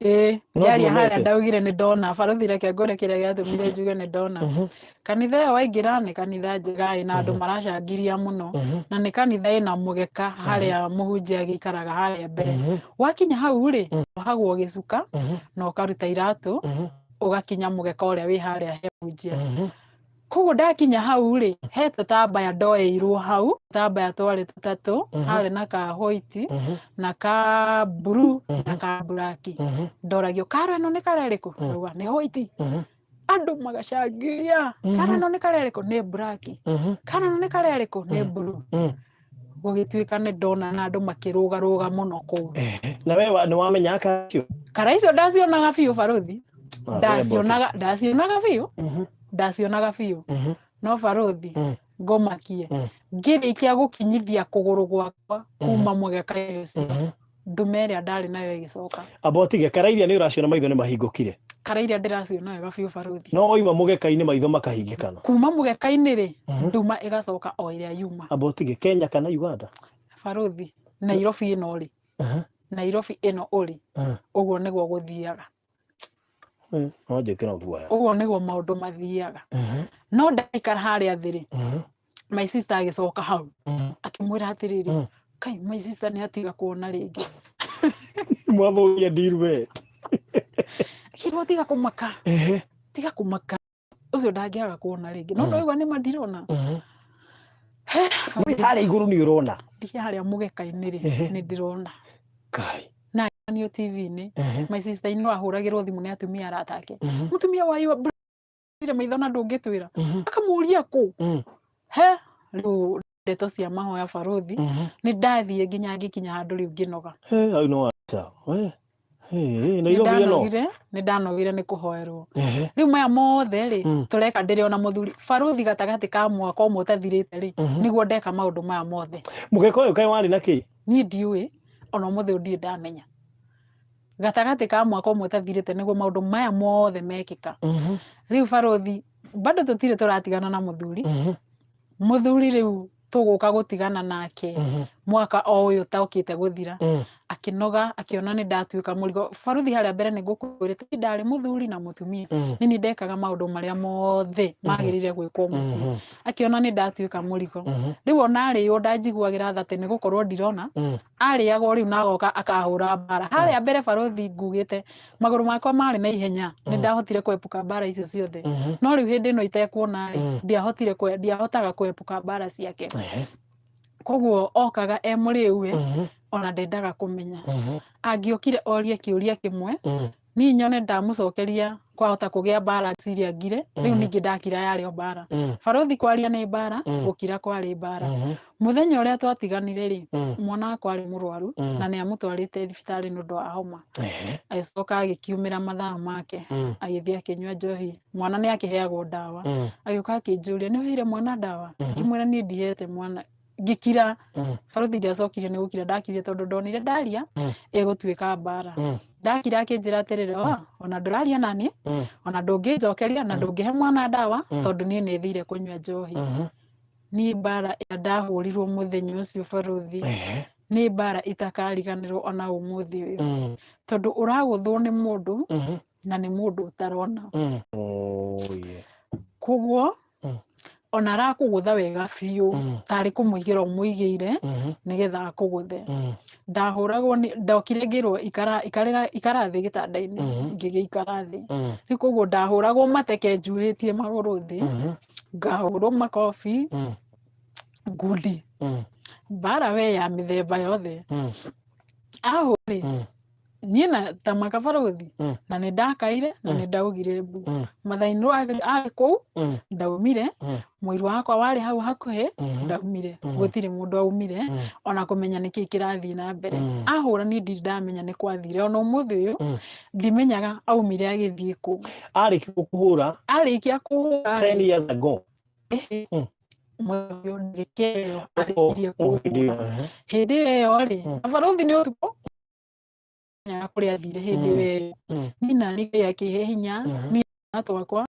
[SPEAKER 2] Ĩĩ.
[SPEAKER 1] No
[SPEAKER 2] Ngĩaria harĩa
[SPEAKER 1] nduonete?
[SPEAKER 2] ndaugire nĩ ndona. Barũthi, reke ngwĩre kĩrĩa gĩatũmire njuge nĩ ndona. Kanitha ĩyo waingĩra nĩ kanitha njega ĩna andũ maracangiria mũno, na nĩ kanitha ĩna mũgeka harĩa mũhunjia agĩikaraga harĩa mbere. Wakinya hau rĩ, wohagwo gĩcuka na ũkaruta iratũ, ũgakinya mũgeka ũrĩa wĩ harĩa he mũhunjia. Koguo ndakinya hau rĩ, he tũtambaya ndoeirwo hau, tũtambaya twarĩ tũtatũ, harĩ na ka white, na ka blue, na ka black. Ndoragio karo ĩno nĩ kara ĩrĩkũ? Ndauga nĩ white. Andũ magacangiria, karo ĩno nĩ kara ĩrĩkũ? Nĩ black. Karo ĩno nĩ kara ĩrĩkũ? Nĩ blue. Gũgĩtuĩka nĩ ndona na andũ makĩrũgarũga mũno kũu.
[SPEAKER 1] Na we nĩ wamenya kacio?
[SPEAKER 2] Kara icio ndacionaga biũ barũthi.
[SPEAKER 1] Ah, we
[SPEAKER 2] Ndacionaga, ndacionaga biũ, ndacionaga biũ. No barũthi, ngomakie ngĩrĩkia gũkinyithia kũgũrũ gwakwa kuma mũgeka-inĩ ũcio, ndume ĩrĩa ndarĩ nayo ĩgĩcoka.
[SPEAKER 1] Amba ũtige, kara iria nĩ ũraciona maitho nĩ mahingũkire?
[SPEAKER 2] Kara iria ndĩraciona wega biũ barũthi.
[SPEAKER 1] No wauma mũgeka-inĩ maitho makahingĩkana?
[SPEAKER 2] Kuma mũgeka-inĩ rĩ, nduma ĩgacoka o ĩrĩa yuma.
[SPEAKER 1] Amba ũtige, Kenya kana Uganda?
[SPEAKER 2] Barũthi, Nairobi ĩno rĩ, Nairobi ĩno ũrĩ, ũguo nĩguo gũthiaga.
[SPEAKER 1] No njĩkĩra guoya.
[SPEAKER 2] Ũguo nĩguo maũndũ mathiaga. No ndaikara harĩa thĩ rĩ, my sister agĩcoka hau, akĩmwĩra atĩrĩrĩ, kai my sister nĩ atiga kuona rĩngĩ.
[SPEAKER 1] Mwathũkia deal we.
[SPEAKER 2] Akĩrwo tiga kũmaka, tiga kũmaka, ũcio ndangĩaga kuona rĩngĩ, no ndaigua nĩ ma ndirona. He,
[SPEAKER 1] Wĩ harĩa igũrũ nĩ ũrona.
[SPEAKER 2] Ndi harĩa mũgeka-inĩ rĩ, nĩ ndĩrona.
[SPEAKER 1] Kai.
[SPEAKER 2] Na niyo TV-inĩ, my sister in law ahũragĩrwo thimũ nĩ atumia arata ake, mũtumia wa ire maitho na ndũngĩtwĩra, akamũria kũ. He, rĩu ndeto cia mahoya, barũthi, nĩ ndathiĩ nginya ngĩkinya handũ rĩu ngĩnoga.
[SPEAKER 1] He, hau no aca. We. He,
[SPEAKER 2] Nĩ
[SPEAKER 1] Nairobi ĩno.
[SPEAKER 2] ndanogire, nĩ ndanogire nĩ kũhoerwo. Rĩu maya mothe rĩ, tũreka ndĩrĩ ona mũthuri, barũthi, gatagatĩ ka mwaka ũmwe ũtathirĩte rĩ, nĩguo ndeka maũndũ maya mothe.
[SPEAKER 1] Mũgeka ũyũ kaĩ warĩ na kĩ?
[SPEAKER 2] Niĩ ndiũĩ, ona ũmũthĩ ũyũ ndirĩ ndamenya. Gatagatĩ ka mwaka ũmwe ũtathirĩte nĩguo maũndũ maya mothe mekĩka. Rĩu barũthi, bado tũtirĩ tũratigana na mũthuri. Mũthuri rĩu tũgũka gũtigana nake mwaka o ũyũ ũtaũkĩte gũthira. Akĩnoga, akĩona nĩ ndatuĩka mũrigo. Barũthi, harĩa mbere nĩ ngũkwĩrĩte ndarĩ mũthuri na mũtumia, nĩ niĩ ndekaga maũndũ marĩa mothe magĩrĩire gwĩkwo mũciĩ. Akĩona nĩ ndatuĩka mũrigo. Rĩu ona arĩo ndanjiguagĩra tha atĩ nĩ gũkorwo ndirona. Arĩagwo rĩu na agoka akahũra mbara harĩa mbere. Barũthi, ngugĩte magũrũ makwa marĩ na ihenya, nĩ ndahotire kwepuka mbara icio ciothe, no rĩu hĩndĩ ĩno itekuona rĩ, ndiahotaga kwepuka mbara ciake. Koguo okaga e mũrĩu we, ona ndendaga kũmenya. Angĩokire orie kĩũria kĩmwe, niĩ nyone ndamũcokeria, kwahota kũgĩa mbara ciria ngire. Rĩu ningĩ ndakira yarĩ o mbara. Barũthi, kwaria nĩ mbara, gũkira kwarĩ mbara. Mũthenya ũrĩa twatiganire rĩ, mwana wakwa arĩ mũrwaru na nĩ amũtwarĩte thibitarĩ nĩ ũndũ wa homa. Agĩcoka agĩkiumĩra mathaa make, agĩthiĩ akĩnyua njohi. Mwana nĩ akĩheagwo ndawa. Agĩũka akĩnjũria, "Nĩ ũheire mwana ndawa?" Ngĩmwĩra, "Niĩ ndihete mwana." Ngĩkira. Barũthi, ndiacokire, nĩ gũkira ndakirire tondũ ndonire ndaria ĩgũtuĩka mbara. Ndakira, akĩnjĩra atĩrĩrĩ, "O ona ndũraria naniĩ, ona ndũngĩnjokeria na ndũngĩhe mwana ndawa tondũ niĩ nĩ thire kũnyua njohi." Niĩ mbara ĩrĩa ndahũrirwo mũthenya ũcio, barũthi, nĩ mbara itakariganĩrwo ona ũmũthĩ ũyũ, tondũ ũragũthwo nĩ mũndũ na nĩ mũndũ ũtarona.
[SPEAKER 1] Oh, yeah.
[SPEAKER 2] Koguo ona arakũgũtha wega biũ, tarĩ kũmũigĩra ũmũigĩire nĩgetha akũgũthe. Ndahũragwo nĩ ndokire ngĩrwo, "Ikara, ikarĩra, ikara thĩ gĩtanda-inĩ." Ngĩgĩikara thĩ. Rĩu koguo ndahũragwo mateke njuhĩtie magũrũ thĩ, ngahũrwo makobi, ngundi, mbara we ya mĩthemba yothe. Ahũrĩ niĩ na ta makabarũthi, na nĩ ndakaire na nĩ ndaugire mbu. Mathainũ arĩ kũu, ndaumire. Mũiru wakwa warĩ hau hakuhĩ, ndaumire. Gũtirĩ mũndũ aumire ona kũmenya nĩkĩ kĩrathiĩ na mbere. Ahũra niĩ ndirĩ ndamenya nĩ kwathire, ona ũmũthĩ ũyũ ndimenyaga aumire agĩthiĩ kũ.
[SPEAKER 1] Arĩkia gũkũhũra?
[SPEAKER 2] Arĩkia kũhũra.
[SPEAKER 1] 10 years ago.
[SPEAKER 2] Mũthenya ndagĩka ĩyo arĩkirie kũhũra, hĩndĩ ĩyo rĩ, na barũthi, nĩ ũtukũ menyaga kũrĩa athire hĩndĩ ĩyo. Niĩ nani Ngai akĩhe hinya. Niĩ na twakwa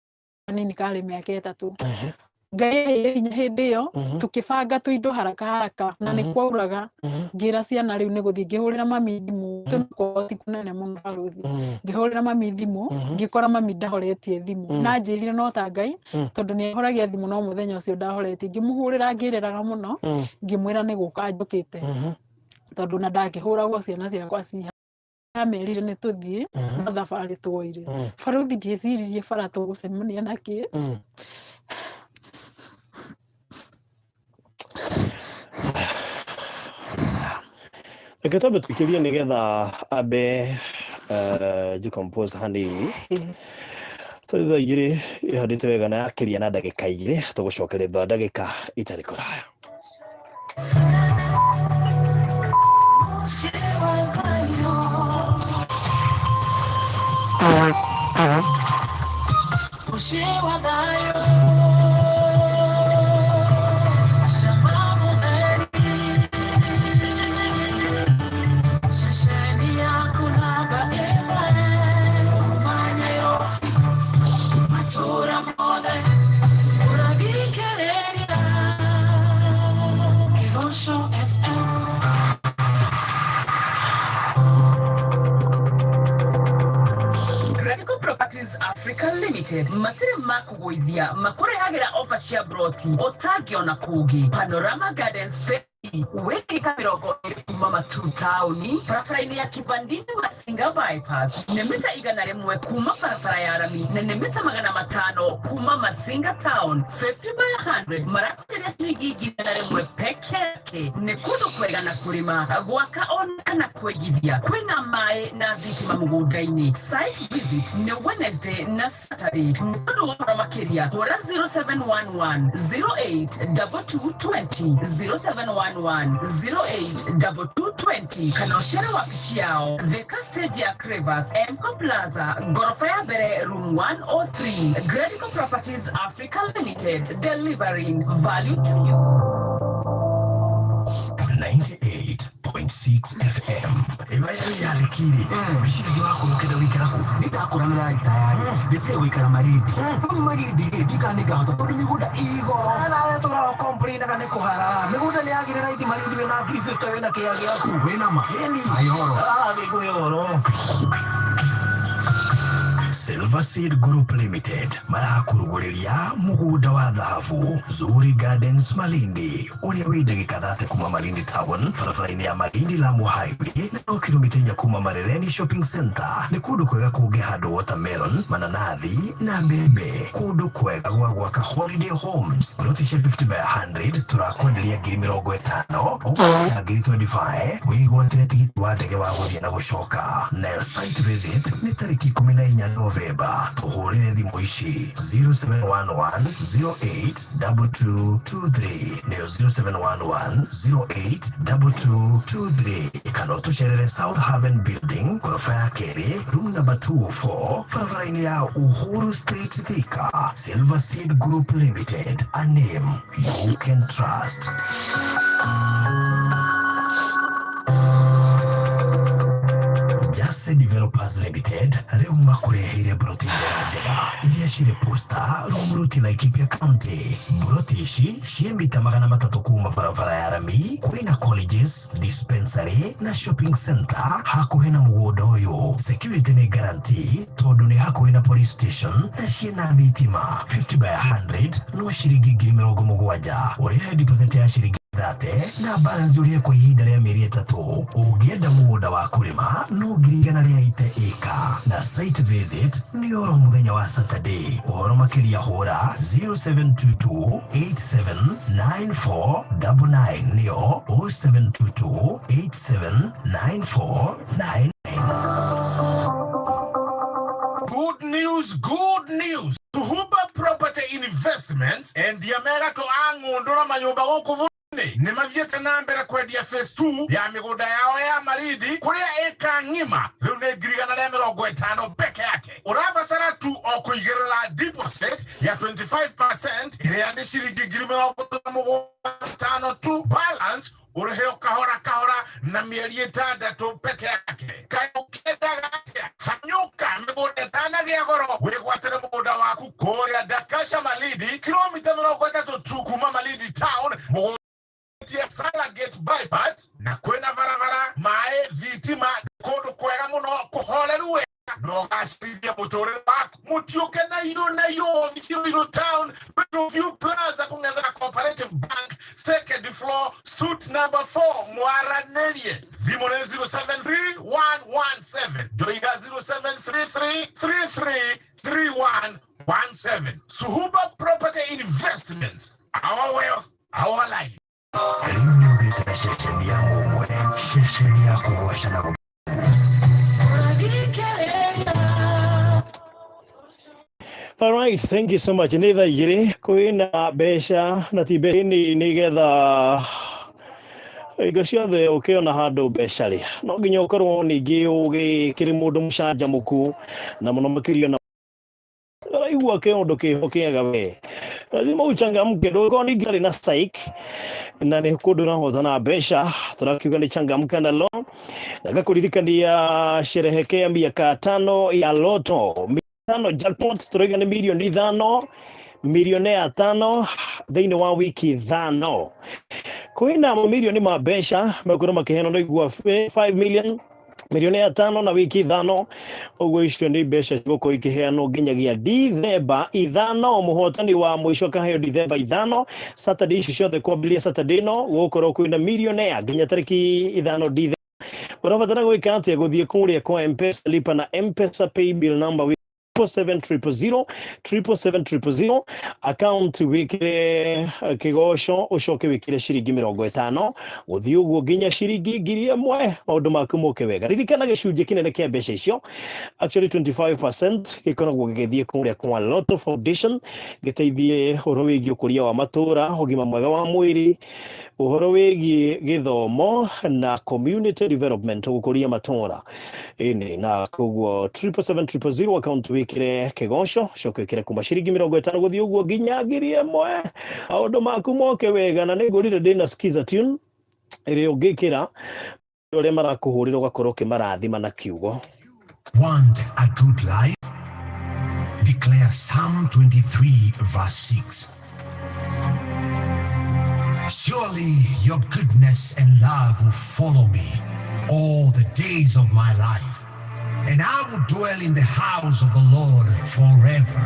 [SPEAKER 2] kanini karĩ mĩaka 3, Ngai aheire hinya hĩndĩ ĩyo. Tũkĩbanga tũindo haraka haraka na nĩ kwauraga. Ngĩra ciana rĩu nĩ gũthiĩ. Ngĩhũrĩra mami thimũ, tũnakorwo ti kũnene mũno, barũthi. Ngĩhũrĩra mami thimũ, ngĩkora mami ndahoretie thimũ. Na njĩrire no ta Ngai, tondũ nĩ ahoragia thimũ, no mũthenya ũcio ndahoretie. Ngĩmũhũrĩra ngĩrĩraga mũno, ngĩmwĩra nĩ gũka njũkĩte, tondũ na ndakĩhũragwo ciana ciakwa ciha. Amerire nĩ tũthiĩ, no thabarĩ tuoire, barũthi, ndieciririe bara tũgũcemania na kĩ.
[SPEAKER 1] Reke twambe tũikĩrie nĩgetha ambe decompose hanini. Tũrĩ thaa 2 ĩhandĩte wega na yakĩria na ndagĩka 2, tũgũcokeria thutha wa ndagĩka itarĩ kũraya.
[SPEAKER 3] Radical Properties Africa Limited matirĩ makũgũithia, makũrehagĩra ofa cia broti ũtangĩona kũngĩ. Panorama Gardens Phase wĩ ndagĩka 20 kuma kuma Matuu taũni, barabara-inĩ ya Kivandini Masinga bypass, nĩ mita 100 kuma barabara ya rami na nĩ mita 500 kuma Masinga town. 50 by 100 marakwenderia ciringi 100,000 peke yake. Nĩ kũndũ kwega na kũrĩma, gwaka ona kana kwĩigithia. Kwĩna maĩ na thitima mũgũnda-inĩ. Site visit nĩ Wednesday na Saturday. Nĩ ũndũ wa ũhoro makĩria hũra 0711 082220, 0711 082220, kana ũcere wabici yao Thika, stage ya Crevas, Mco Plaza, ngoroba ya mbere, room 103. Gredico Properties Africa Limited, delivering value to you.
[SPEAKER 4] 98.6 FM ĩyo yarĩkire wĩciragia wakũrũ ũkĩenda gũikara kũ?
[SPEAKER 5] Nĩ ndakũra na ndagĩtarĩ, ndĩciria gũikara Malindi. Rĩu Malindi rĩ, ndikana nĩngahota tondũ mĩgũnda ĩ goro.
[SPEAKER 4] Nawe tũraga complainaga nĩ kũhara mĩgũnda nĩ yagĩrĩ raithi. Malindi wĩna ngiri 50 wĩna kĩea gĩaku.
[SPEAKER 5] Wĩna ma?
[SPEAKER 4] Ĩni.
[SPEAKER 5] Ayoro.
[SPEAKER 4] Arathiĩ kũhe ũhoro. Silver Seed Group Limited marakũrugũrĩria mũgũnda wa thahabu Zuri Gardens Malindi, ũrĩa wĩ ndagĩka 30 kuma Malindi Town, barabara-inĩ ya Malindi Lamu Highway, na no kilomita 4 kuma Marereni Shopping Center. Nĩ kũndũ kwega kũngĩhandwo watermelon, mananathi na mbembe, kũndũ kwega gwa gwaka holiday homes. Ploti cia 50 by 100 tũrakwenderia ngiri 50, ũkũrĩha ngiri 25 wĩgwatĩre tigiti wa ndege wa gũthiĩ na gũcoka. Nayo site visit nĩ tarĩki 14 Novemba. Tũhũrĩre thimũ ici: 0711 082223, nĩyo 0711 082223, kana ũtũcerere South Haven Building, ghorofa ya kerĩ, room number 204, barabara-inĩ ya Uhuru Street, Thika. Silver Seed Group Limited, a name you can trust. Jase Developers Limited rĩu makũreheire broti njega njega iria cirĩ Posta, Rumuruti, Laikipia County. Broti ici ciĩ mita 300 kuma barabara ya rami. Kwĩna colleges, dispensary na shopping center hakuhĩ na mũgũnda ũyũ. Security nĩ guarantee tondũ nĩ hakuhĩ na police station na ciĩna thitima. 50 by 100 no ciringi ngiri 70. Ũrĩhe deposit ya ciringi 30 na balance ũrĩhe kwa ihinda rĩa mĩeri 3. Ũngĩenda mũgũnda wa kũrĩma no ngiri 180 ĩka, na site visit nĩ oro mũthenya wa Saturday. Ũhoro makĩria hũra 0722 879499, nĩyo 0722 879499.
[SPEAKER 6] Good news, good news. Tuhuba Property Investments endia mega to ang'undu na manyũmba gũkũ bũrũri-inĩ nĩ mathiĩte na mbere kwendia phase 2 ya mĩgũnda yao ya Malindi, kũrĩa ĩka ng'ima rĩu nĩ ngiri 150 peke yake. Ũrabatara tu o kũigĩrĩra deposit ya 25% ĩrĩa nĩ ciringi ngiri 75 tu, balance ũrĩhe o kahora kahora na mĩeri 6 peke yake. Kaĩ ũkĩendaga atĩa? Hanyũka mĩgũnda ĩtanagĩa goro, wĩgwatĩre mũgũnda waku kũrĩa Dakasha Malindi, kilomita 30 tu kuma Malindi town, mũgũnda Salagate bypass, na kwĩna barabara, maĩ, thitima, kũndũ kwega mũno kũhoreru wega na ũgacĩrithia mũtũrĩre waku. Mũtiũke na irio na iyo obici Ruiru town, Ruiru View Plaza, kũng'ethera Cooperative Bank, second floor, suite number 4. Mwaranĩrie thimũ nĩ 073117, ndoiga 0733333117. Suhuba Property Investments, our wealth, our life.
[SPEAKER 4] Rĩu nĩ ũgĩte na ceceni ya mũmwe, ceceni ya kũgoca na
[SPEAKER 1] All right, thank you so much. Nĩ thaa 2 kwĩna mbeca na ti mbeca nini, nĩgetha hingo ciothe ũkĩona handũ mbeca rĩ, no nginya ũkorwo ningĩ ũgĩkĩrĩ mũndũ mũcanjamũku na mũno makĩria na ũraigua kĩũndũ kĩho kĩega, we lazima uchangamke. Ndũgĩkorwo ningĩ arĩ na psych na nĩ kũndũ ũrahotana mbeca, tũrakiuga nĩ changamka na lo na ngakũririkania sherehekea miaka 5 ya Lotto 5 jackpot. Tũrauga nĩ mirioni 5, milionea 5 thĩinĩ wa wiki 5. Kwĩna mamirioni ma mbeca megũkorwo makĩheanwo, no igua 5 million. Mirioni 5 na wiki 5 ũguo. Icio nĩ mbeca cigũkorwo ikĩheanwo nginyagia Dithemba 5. Mũhotani wa mũico akaheo Dithemba 5. Saturday ici ciothe, kwambĩrĩria Saturday ĩno, gũgũkorwo kwĩna millionaire nginya tarĩki 5 Dithemba. Ũrabatara gwĩka atĩa? Gũthiĩ kũrĩa kwa Mpesa, lipa na Mpesa paybill number 777 000, 777 000, account wikire Kigoco, ucoke wikire ciringi 50, guthii uguo nginya ciringi 1000. Maundu maku moke wega. Ririkana gĩcunjĩ kĩnene kĩa mbeca icio, actually 25%, gĩkoragwo gĩgĩthiĩ kũrĩa kwa Lotto Foundation, gĩteithie ũhoro wĩgiĩ ũkũria wa matũra, ũgima mwega wa mwĩrĩ, ũhoro wĩgiĩ gĩthomo na community development, gũkũria matũra. Ĩni, na koguo 777 000, account wĩkĩre Kĩgoco, coke wĩkĩre kuma ciringi 50 gũthiĩ ũguo nginya 1000. Maũndũ maku moke wega. Na nĩ ngũrire ndĩna skiza tune ĩrĩa ũngĩkĩra ũrĩa marakũhũrĩra, ũgakorwo ũkĩmarathima na kiugo.
[SPEAKER 4] Want a good life? Declare Psalm 23, verse 6. Surely your goodness and love will follow me all the days of my life, and I will dwell in the house of the Lord forever.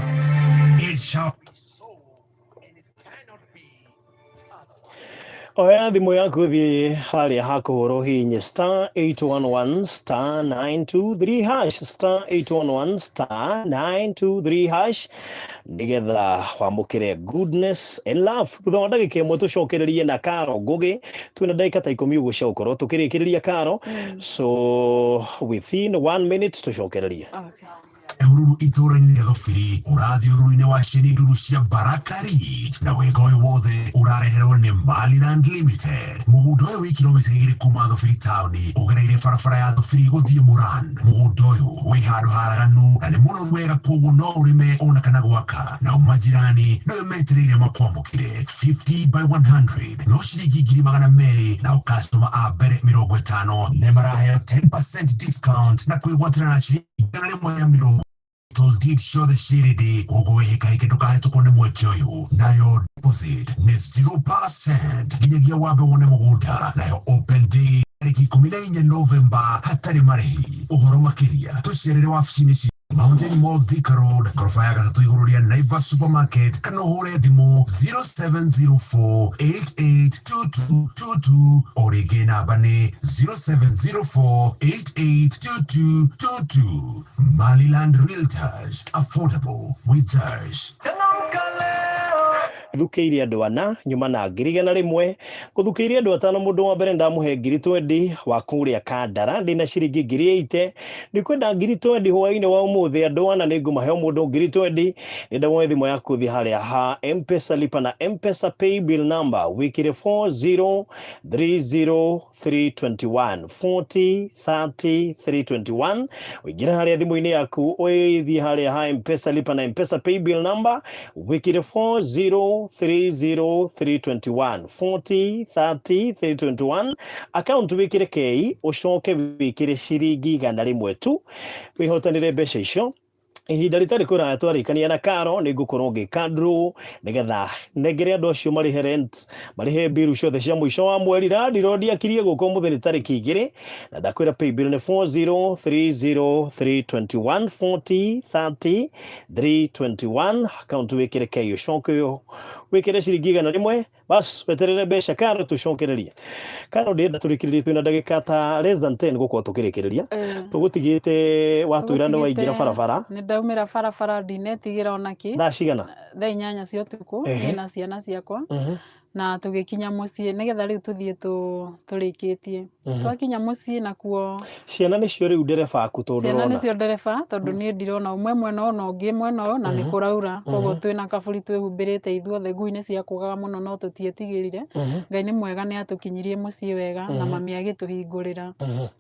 [SPEAKER 4] It shall be so, and it cannot be otherwise.
[SPEAKER 1] Oya thimũ yaku, thiĩ harĩa hakũhũra, ũhihinye star 811 star 923 hash, star 811 star 923 hash, nĩgetha wamũkĩre goodness and love. Thutha wa ndagĩka 1 tũcokererie na Karo Ngũgĩ. Twĩna ndagĩka ta 10 ũguo cia gũkorwo tũkĩrĩkĩrĩria Karo, so within one minute tũcokererie.
[SPEAKER 2] Okay.
[SPEAKER 4] Hururu itũũra-inĩ rĩa Thobiri, ũrathiĩ ũruru-inĩ wa cini nduru cia Baraka Ridge, na wega ũyũ wothe ũrareherwo nĩ Maliland Limited. Mũgũnda ũyũ wĩ kilomita 2 kuma Thobiri taũni, ũgereire barabara ya Thobiri gũthiĩ Mũran. Mũgũnda ũyũ wĩ handũ haraganu na nĩ mũnoru wega, koguo no ũrĩme ona kana gwaka. Nao majirani no metereire makwamũkĩre. 50 by 100 no ciringi 200,000, nao customer a mbere 50 nĩ maraheo 10% discount na kwĩgwatĩra na ciringi 120. Title deed ciothe ciĩrĩndĩ, koguo wĩhĩkahĩke ndũkahĩtũkwo nĩ mweke ũyũ. Nayo deposit nĩ 0% nginyagia wambe wone mũgũnda. Nayo open day tarĩki 14 Novemba, hatarĩ marĩhi. Ũhoro makĩria, tũcerere wabici-inĩ ci Mountain Mall, Thika Road, ngoroba ya gatatũ igũrũ rĩa Naivas Supermarket, kana ũhũre thimũ 0704 882222. O rĩngĩ namba nĩ 0704 882222. Maliland Realtors, affordable with us.
[SPEAKER 1] Thukĩire andũ ana, nyuma na 100,000. Gũthukĩire andũ atano, mũndũ wa mbere ndamũhe 20,000 wa kũrĩa Kandara. Ndĩna ciringi 80,000, ndikwenda 20,000 hwaĩ-inĩ wa ũmũthĩ. Andũ ana nĩ ngũmahe o mũndũ 20,000. Nĩ woe thimũ yaku, thiĩ harĩa ha Mpesa, lipa na Mpesa paybill number, wĩkĩre 4030321, 40 30 321. Ũingĩre harĩa thimũ-inĩ yaku, ũthiĩ harĩa ha Mpesa, lipa na Mpesa paybill number, wĩkĩre 4030321, 40 30 321, account wĩkĩre K, ũcoke wĩkĩre ciringi 100 tu, wĩhotanĩre mbeca icio. Ihinda rĩtarĩ kũraya twarĩkania na Karo, nĩ ngũkorwo ngĩka draw nĩgetha nengere andũ acio marĩhe rent, marĩhe mbiru ciothe cia mũico wa mweri. Landlord akirie gũka ũmũthĩ nĩ tarĩki 2, na ndakwĩra paybill nĩ 4030321, 40 30 321, account wĩkĩre K, ũcoke wĩkĩre ciringi 100, bas, weterere mbeca. Karo, tũcokererie. Karo, ndĩrenda tũrĩkĩrĩrie, twĩna ndagĩka ta less than 10 gũkorwo tũkĩrĩkĩrĩria. Tũgũtigĩte watwĩra nĩ waingĩra barabara.
[SPEAKER 2] Nĩ ndaumĩra barabara, ndinetigĩra ona kĩ.
[SPEAKER 1] Thaa cigana?
[SPEAKER 2] Thaa 8 cia ũtukũ. Niĩ na ciana ciakwa, na tũgĩkinya mũciĩ nĩgetha rĩu tũthiĩ tũrĩkĩtie. Twakinya mũciĩ nakuo,
[SPEAKER 1] Ciana nĩcio rĩu ndereba aku, tondũ
[SPEAKER 2] ciana
[SPEAKER 1] ndũrona.
[SPEAKER 2] Nĩcio ndereba, tondũ niĩ ndirona, ũmwe mwena ũyũ na ũngĩ mwena ũyũ, na nĩ kũraura, koguo twĩna kaburi twĩhumbĩrĩte ithuothe. Ngui nĩ ciakũgaga mũno, no tũtietigĩrire. Ngai nĩ mwega, nĩ atũkinyirie mũciĩ wega, na mami agĩtũhingũrĩra.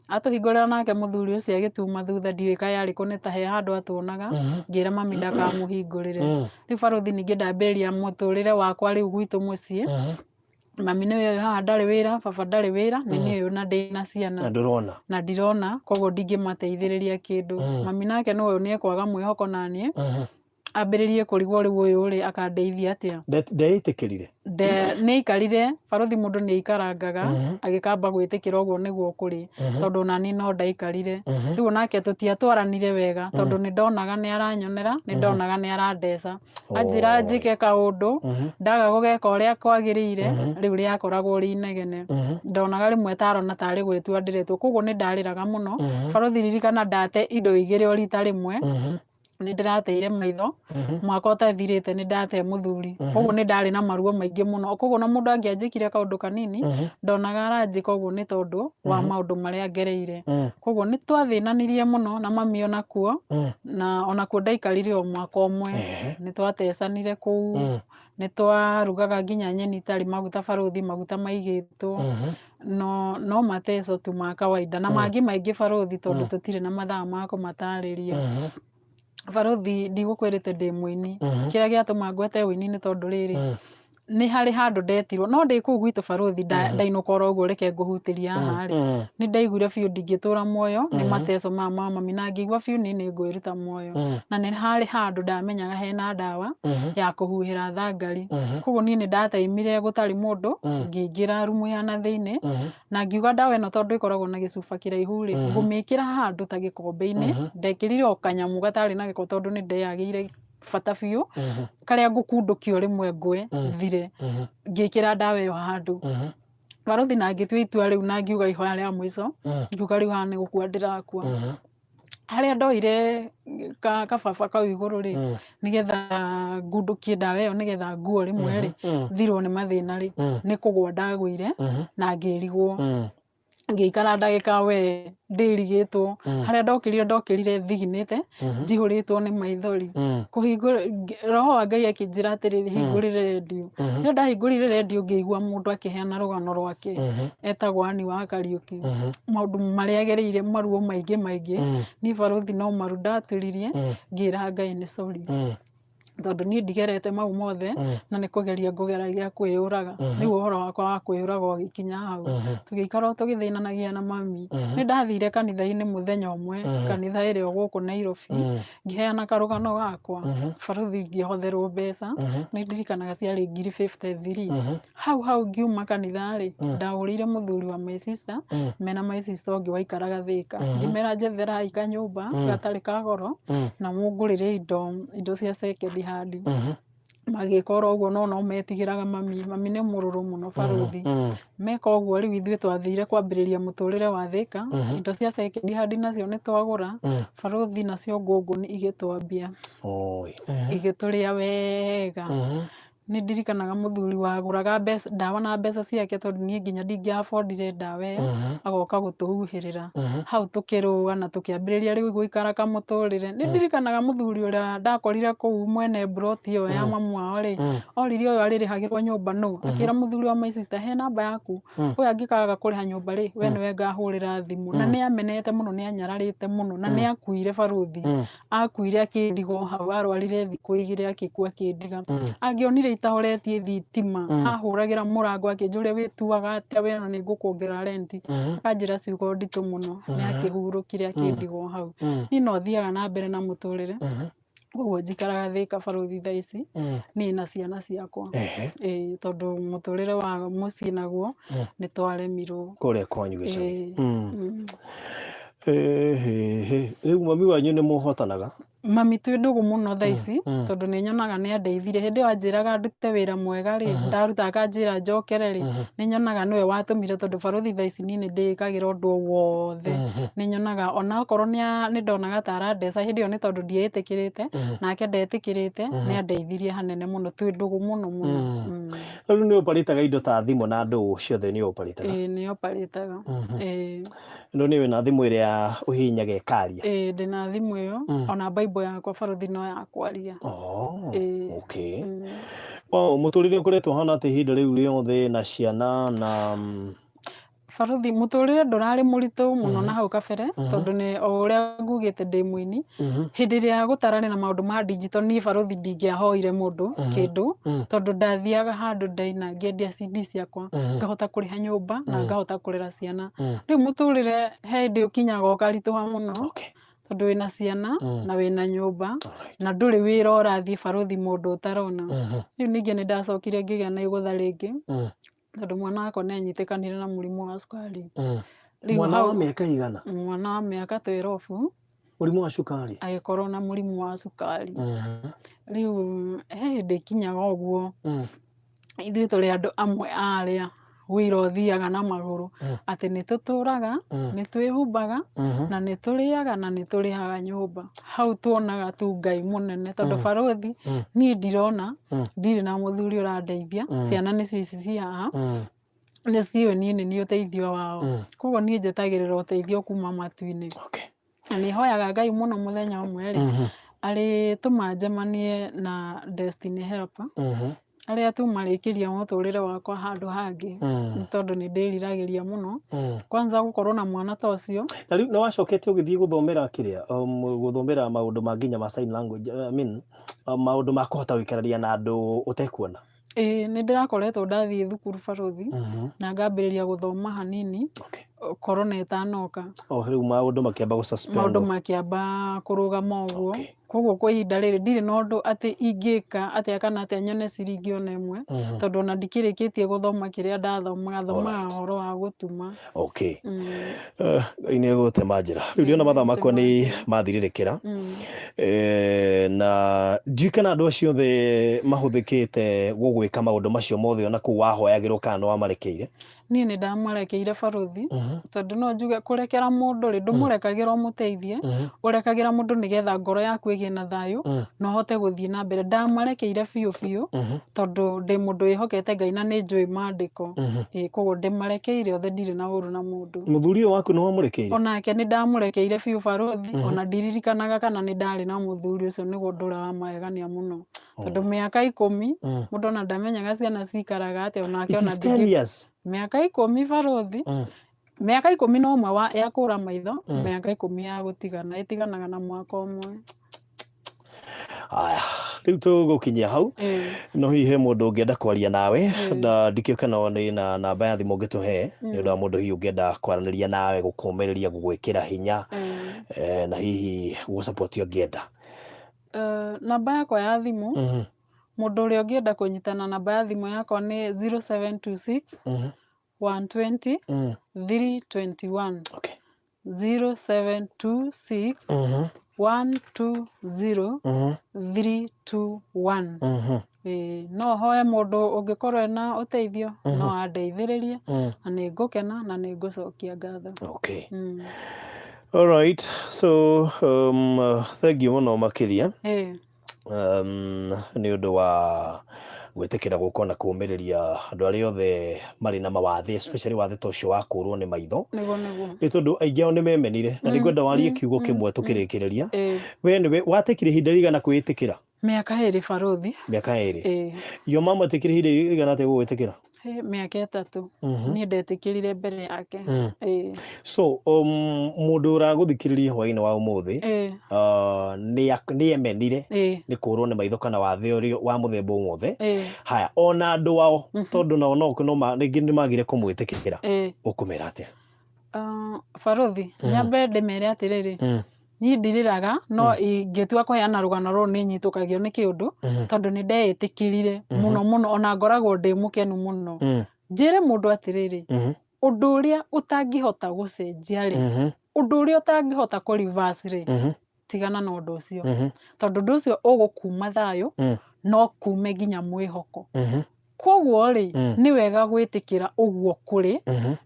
[SPEAKER 2] Atũhingũrĩra, nake mũthuri ũcio agĩtuma thutha, ndiũĩ kaĩ arĩ kũ, nĩ ta he handũ atuonaga. Ngĩra mami ndakamũhingũrĩre. Rĩu barũthi, ningĩ ndambĩrĩria mũtũrĩre wakwa rĩu gwitũ mũciĩ. Mami nĩwe ũyũ haha ndarĩ wĩra, baba ndarĩ wĩra, nĩ niĩ ũyũ na ndĩna ciana.
[SPEAKER 1] Na ndũrona.
[SPEAKER 2] Na ndirona, koguo ndingĩmateithĩrĩria kĩndũ. Mami nake nĩwe ũyũ nĩ ekwaga mwĩhoko naniĩ. Ambĩrĩrie kũrigwo rĩu ũyũ rĩ akandeithia atĩa.
[SPEAKER 1] Ndeĩtĩkĩrire?
[SPEAKER 2] Nĩ aikarire barũthi, mũndũ nĩ aikarangaga agĩkamba gwĩtĩkĩra ũguo nĩguo kũrĩ, tondũ ona niĩ no ndaikarire. Rĩu onake tũtiatwaranire wega, tondũ nĩ ndonaga nĩ aranyonera, nĩ ndonaga nĩ arandeca, anjĩra njĩke kaũndũ, ndaga gũgeka ũrĩa kwagĩrĩire, rĩu rĩakoragwo rĩ inegene. Ndonaga rĩmwe tarona tarĩ gwĩtua ndĩretua, koguo nĩ ndarĩraga mũno. Barũthi, ririkana ndate indo igĩrĩ o rita rĩmwe. Nĩ ndĩrateire maitho mwaka ũtathirĩte, nĩ ndate mũthuri, koguo nĩ ndarĩ na maruo maingĩ mũno. Koguo na mũndũ angĩanjĩkire kaũndũ kanini, ndonaga aranjĩka ũguo nĩ tondũ wa maũndũ marĩa ngereire. Koguo nĩ twathĩnanirie mũno na mami onakuo, na onakuo ndaikarire o mwaka ũmwe. Nĩ twatecanire kũu, nĩ twarugaga nginya nyeni itarĩ maguta barũthi, maguta maigĩtwo. No mateco tu ma kawaida na mangĩ maingĩ barũthi, tondũ tũtirĩ na mathaa ma kũmatarĩria. Barũthi, ndigũkwĩrĩte ndĩ mũini. Kĩrĩa gĩatũma ngwete ũini nĩ tondũ rĩrĩ, nĩ harĩ handũ ndetirwo no ndĩ kũu gwitũ barũthi, ndainũka oro ũguo, reke ngũhutĩrie haha rĩ, nĩ ndaiguire biũ ndingĩtũra muoyo nĩ mateco maya ma mami, na ngĩigua biũ niĩ nĩ ngwĩruta muoyo. Na nĩ harĩ handũ ndamenyaga hena ndawa ya kũhuhĩra thangari. Koguo niĩ nĩ ndataimire gũtarĩ mũndũ, ngĩingĩra rumu ya na thĩinĩ na ngiuga ndawa ĩno, tondũ ĩkoragwo na gĩcuba kĩraihu rĩ, ngũmĩkĩra handũ ta gĩkombe-inĩ. Ndekĩrire o kanyamũ gatarĩ na gĩko, tondũ nĩ ndeyagĩire bata biũ karĩa ngũkundũkio rĩmwe ngwe thire. Ngĩkĩra ndawa ĩyo handũ barũthi, na ngĩtua itua rĩu na ngiuga ihoya rĩa mũico, ngiuga rĩu haha nĩ gũkua ndĩrakua. Harĩa ndoire kababa kau igũrũ rĩ, nĩgetha ngundũkie ndawa ĩyo, nĩgetha nguo rĩmwe rĩ, thirwo nĩ mathĩna rĩ, nĩ kũgwa ndagũire na ngĩrigwo. Ngĩikara ndagĩka we ndĩrigĩtwo. Harĩa ndokĩrire, ndokĩrire thiginĩte, njihũrĩtwo nĩ maithori. Kũhingũra, roho wa Ngai akĩnjĩra atĩrĩrĩ, hingũrĩre rendio. Rĩrĩa ndahingũrire rendio, ngĩigua mũndũ akĩheana rũgano rwake, etagwo Ann wa Kariũki, maũndũ marĩa agereire, maruo maingĩ maingĩ. Niĩ barũthi no maru ndaturirie, ngĩra Ngai nĩ sorry, tondũ niĩ ndigerete mau mothe na nĩ kũgeria ngũgeragia kwĩyũraga. Rĩu ũhoro wakwa wa kwĩyũraga ũgĩkinya hau. Tũgĩikara o tũgĩthĩnanagia na mami. Nĩ ndathire kanitha-inĩ mũthenya ũmwe, kanitha ĩrĩa o gũkũ Nairobi, ngĩheana karũgano gakwa. Barũthi, ngĩhotherwo mbeca, nĩ ndirikanaga ciarĩ ngiri 53. Hau hau ngiuma kanitha rĩ, ndahũrĩire mũthuri wa my sister mena my sister ũngĩ waikaraga Thĩka, ngĩmera njetherai kanyũmba gatarĩ ka goro na mũngũrĩre indo cia second hand. Magĩka oro ũguo, no metigĩraga mami. Mami nĩ mũrũrũ mũno barũthi. Meka ũguo, rĩu ithuĩ twathire kwambĩrĩria mũtũrĩre wa Thĩka. Indo cia second hand nacio nĩ twagũra barũthi, nacio ngũngũni igĩtwambia,
[SPEAKER 1] Oi.
[SPEAKER 2] Igĩtũrĩa wega. Nĩ ndirikanaga mũthuri wagũraga mbeca, ndawa na mbeca ciake, tondũ niĩ nginya ndingĩa affordire ndawa ĩyo, agoka gũtũhuhĩrĩra. Hau tũkĩrũga na tũkĩambĩrĩria rĩu gũikara kamũtũrĩre. Nĩ ndirikanaga mũthuri ũrĩa ndakorire kũu, mwene mburoti ĩyo ya mamu wao rĩ, oririe ũyũ arĩrĩhagĩrwo nyũmba nũ, akĩra mũthuri wa my sister, he namba yaku, ũyũ angĩkaga kũrĩha nyũmba rĩ, we nĩwe ngahũrĩra thimũ. Na nĩ amenete mũno, nĩ anyararĩte mũno, na nĩ akuire barũthi. Akuire akĩndigwo hau, arwarire thikũ 2 akĩkua akĩndiga. Angĩonire itahoretie thitima, ahũragĩra mũrango akĩnjũria, wĩtuaga atĩa we, na nĩ ngũkuongerera rent. Akanjĩra ciugo nditũ mũno. Nĩ akĩhurũkire akĩndigwo hau. Niĩ no thiaga na mbere na mũtũrĩre. Koguo njikaraga Thĩka barũthi thaa ici, niĩ na ciana ciakwa. Ĩĩ, tondũ mũtũrĩre wa mũciĩ naguo nĩ twaremirwo.
[SPEAKER 1] Kũrĩa kwanyu gĩcagi. Rĩu mami wanyu nĩ mũhotanaga?
[SPEAKER 2] Mami twĩ ndũgũ mũno thaa ici, tondũ nĩ nyonaga nĩ andeithirie. Hĩndĩ ĩyo anjĩraga ndute wĩra mwega rĩ, ndaruta akanjĩra njokere rĩ, nĩ nyonaga nĩwe watũmire, tondũ barũthi thaa ici niĩ nĩ ndĩĩkagĩra ũndũ o wothe. Nĩ nyonaga onakorwo nĩ ndonaga ta arandeca hĩndĩ ĩyo, nĩ tondũ ndiĩtĩkĩrĩte nake ndetĩkĩrĩte, nĩ andeithirie hanene mũno. Twĩ ndũgũ mũno mũno.
[SPEAKER 1] Rĩu nĩ ũparĩtaga indo ta thimũ na ndũ ciothe nĩ ũparĩtaga?
[SPEAKER 2] Ĩĩ, nĩ oparĩtaga. Ĩĩ.
[SPEAKER 1] Ĩno nĩ wĩna thimũ ĩrĩa ũhihinyaga ĩkaria?
[SPEAKER 2] Ĩĩ, ndĩna thimũ ĩyo, ona Bible yakwa barũthi no ya kwaria.
[SPEAKER 1] Oh, okay. Wow, mũtũrĩre ũkoretwo ũhana atĩa ihinda rĩu rĩothe na ciana na
[SPEAKER 2] Barũthi, mũtũrĩre ndũrarĩ mũritũ mũno na hau kabere, tondũ nĩ o ũrĩa ngugĩte ndĩ mũini. Hĩndĩ ĩrĩa gũtararĩ na maũndũ ma digital, niĩ barũthi ndingĩahoire mũndũ kĩndũ, tondũ ndathiaga handũ ndaina, ngĩendia CD ciakwa, ngahota kũrĩha nyũmba na ngahota kũrera ciana. Rĩu mũtũrĩre he hĩndĩ ũkinyaga ũkaritũha mũno, Tondũ wĩna ciana na wĩna nyũmba
[SPEAKER 1] Alright.
[SPEAKER 2] na ndũrĩ wĩra ũrathiĩ barũthi mũndũ ũtarona. Rĩu ningĩ nĩ ndacokire ngĩgĩa na igũtha rĩngĩ tondũ mwana wakwa nĩ anyitĩkanire na mũrimũ wa cukari. Rĩu
[SPEAKER 1] Mwana wa
[SPEAKER 2] hau
[SPEAKER 1] mĩaka igana
[SPEAKER 2] mwana wa mĩaka 12
[SPEAKER 1] mũrimũ wa cukari.
[SPEAKER 2] Agĩkorwo na mũrimũ wa cukari. Rĩu he hĩndĩ ĩkinyaga ũguo ithuĩ tũrĩ andũ amwe a arĩa wĩra ũthiaga na magũrũ atĩ nĩ tũtũraga, nĩ twĩhumbaga na nĩ tũrĩaga na nĩ tũrĩhaga nyũmba. Hau tuonaga tu Ngai mũnene tondũ barũthi niĩ ndirona, ndirĩ na mũthuri ũrandeithia, ciana nĩcio ici ci haha, nĩ ciũĩ niĩ nĩ niĩ ũteithio wao. Koguo niĩ njetagĩrĩra ũteithio kuma matu-inĩ. Na nĩ hoyaga Ngai mũno mũthenya ũmwe rĩ, arĩtũma njemanie na Destiny Helper arĩa tu marĩkĩria mũtũrĩre wakwa handũ hangĩ nĩ tondũ nĩ ndĩriragĩria mũno kwanza gũkorwo na mwana ta ũcio.
[SPEAKER 1] Na rĩu nĩ wacokete ũgĩthiĩ gũthomera kĩrĩa gũthomera maũndũ ma nginya ma sign language, I mean, maũndũ ma kũhota gũikarania na andũ ũtekuona?
[SPEAKER 2] Ĩĩ, nĩ ndĩrakoretwo ndathiĩ thukuru barũthi na ngambĩrĩria gũthoma hanini korona ĩtanoka.
[SPEAKER 1] O rĩu maũndũ makĩamba gũ suspend.
[SPEAKER 2] Maũndũ makĩamba kũrũgama ũguo. Koguo kwa ihinda rĩrĩ ndirĩ na ũndũ atĩ ingĩka atĩa kana atĩa nyone ciringi ona ĩmwe tondũ ona ndikĩrĩkĩtie gũthoma kĩrĩa ndathomaga, thomaga ũhoro wa gũtuma.
[SPEAKER 1] Ngai nĩ egũtema njĩra. Rĩu ndĩrona mathaa makwa nĩ mathirĩrĩkĩra. Na ndiũĩ kana andũ acio othe mahũthĩkĩte gũgwĩka maũndũ macio mothe ona kũu wahoyagĩrwo kana nĩ wamarekeire.
[SPEAKER 2] Niĩ nĩ ndamarekeire barũthi tondũ no njuge kũrekera mũndũ rĩ, ndũmũrekagĩra ũmũteithie, ũrekagĩra mũndũ nĩgetha ngoro yaku ĩgĩe na thayũ na ũhote gũthiĩ na mbere. Ndamarekeire biũ biũ tondũ ndĩ mũndũ wĩhokete Ngai na nĩ njũĩ maandĩko. Ĩĩ, koguo ndĩmarekeire othe, ndirĩ na ũru na mũndũ.
[SPEAKER 1] Mũthuri ũyũ waku nĩ wamũrekeire?
[SPEAKER 2] Onake nĩ ndamũrekeire biũ barũthi, ona ndiririkanaga kana nĩ ndarĩ na mũthuri ũcio, nĩguo ũndũ ũrĩa wa magegania mũno. Tondũ mĩaka 10 mũndũ ona ndamenyaga ciana cikaraga atĩa onake
[SPEAKER 1] It
[SPEAKER 2] ona
[SPEAKER 1] is 10
[SPEAKER 2] ndingĩ
[SPEAKER 1] years.
[SPEAKER 2] Mĩaka 10 barũthi, mĩaka 11 ya kũra maitho, mĩaka 10 ya gũtigana, ĩtiganaga na mwaka ũmwe.
[SPEAKER 1] Aya, rĩu tũgũkinyia hau. No hihi he mũndũ ũngĩenda kwaria nawe na ndikĩũĩ kana nĩ na namba ya thimũ ũngĩtũhe nĩ ũndũ wa mũndũ hihi ũngĩenda kwaranĩria nawe, gũkũmĩrĩria, gũgwĩkĩra hinya na hihi gũgũ-support ũngĩenda?
[SPEAKER 2] Namba yakwa ya thimũ, mũndũ ũrĩa ũngĩenda kũnyitana, namba ya thimũ yakwa nĩ 0726 120 321. 0726 120 321. Ĩĩ, no hoe mũndũ ũngĩkorwo ena ũteithio no andeithĩrĩrie na nĩ ngũkena na nĩ ngũcokia ngatho.
[SPEAKER 1] All right. So thank you mũno makĩria nĩ ũndũ wa gwĩtĩkĩra gũka na kũũmĩrĩria andũ arĩa othe marĩ na mawathe, especially wathe ta ũcio wa kũrwo nĩ maitho,
[SPEAKER 2] Nĩguo nĩguo.
[SPEAKER 1] Nĩ tondũ aingĩ ao nĩ memenire na nĩngwenda warie kiugo kĩmwe tũkĩrĩkĩrĩria. We nĩwe watekire ihinda rĩigana kwĩĩtĩkĩra?
[SPEAKER 2] Mĩaka 2 barũthi.
[SPEAKER 1] Mĩaka 2.
[SPEAKER 2] Ĩĩ.
[SPEAKER 1] Yo mama atekire ihinda rĩigana atĩa gũgwĩtĩkĩra?
[SPEAKER 2] Hĩ, mĩaka 3. Niĩ ndetĩkĩrire mbere yake. Ĩĩ.
[SPEAKER 1] So mũndũ ũragũthikĩrĩria hwaĩ-inĩ wa ũmũthĩ nĩ emenire nĩ kũrwo nĩ maitho kana wathe ũrĩa wa mũthemba o wothe, haya ona andũ ao tondũ nao no no rĩngĩ nĩ magire kũmwĩtĩkĩra, ũkũmera atĩa?
[SPEAKER 2] Barũthi, nyambe ndĩmere atĩrĩrĩ, niĩ ndirĩraga no ingĩtua kũheana rũgano rũrũ nĩ nyitũkagio nĩ kĩũndũ tondũ nĩ ndeĩtĩkĩrire mũno mũno, ona ngoragwo ndĩ mũkenu mũno. Njĩre mũndũ atĩrĩrĩ, ũndũ ũrĩa ũtangĩhota gũcenjia rĩ, ũndũ ũrĩa ũtangĩhota kũ reverse rĩ, tigana na ũndũ ũcio tondũ ũndũ ũcio ũgũkuma thayũ no kume nginya mwĩhoko. Koguo rĩ, nĩ wega gwĩtĩkĩra ũguo kũrĩ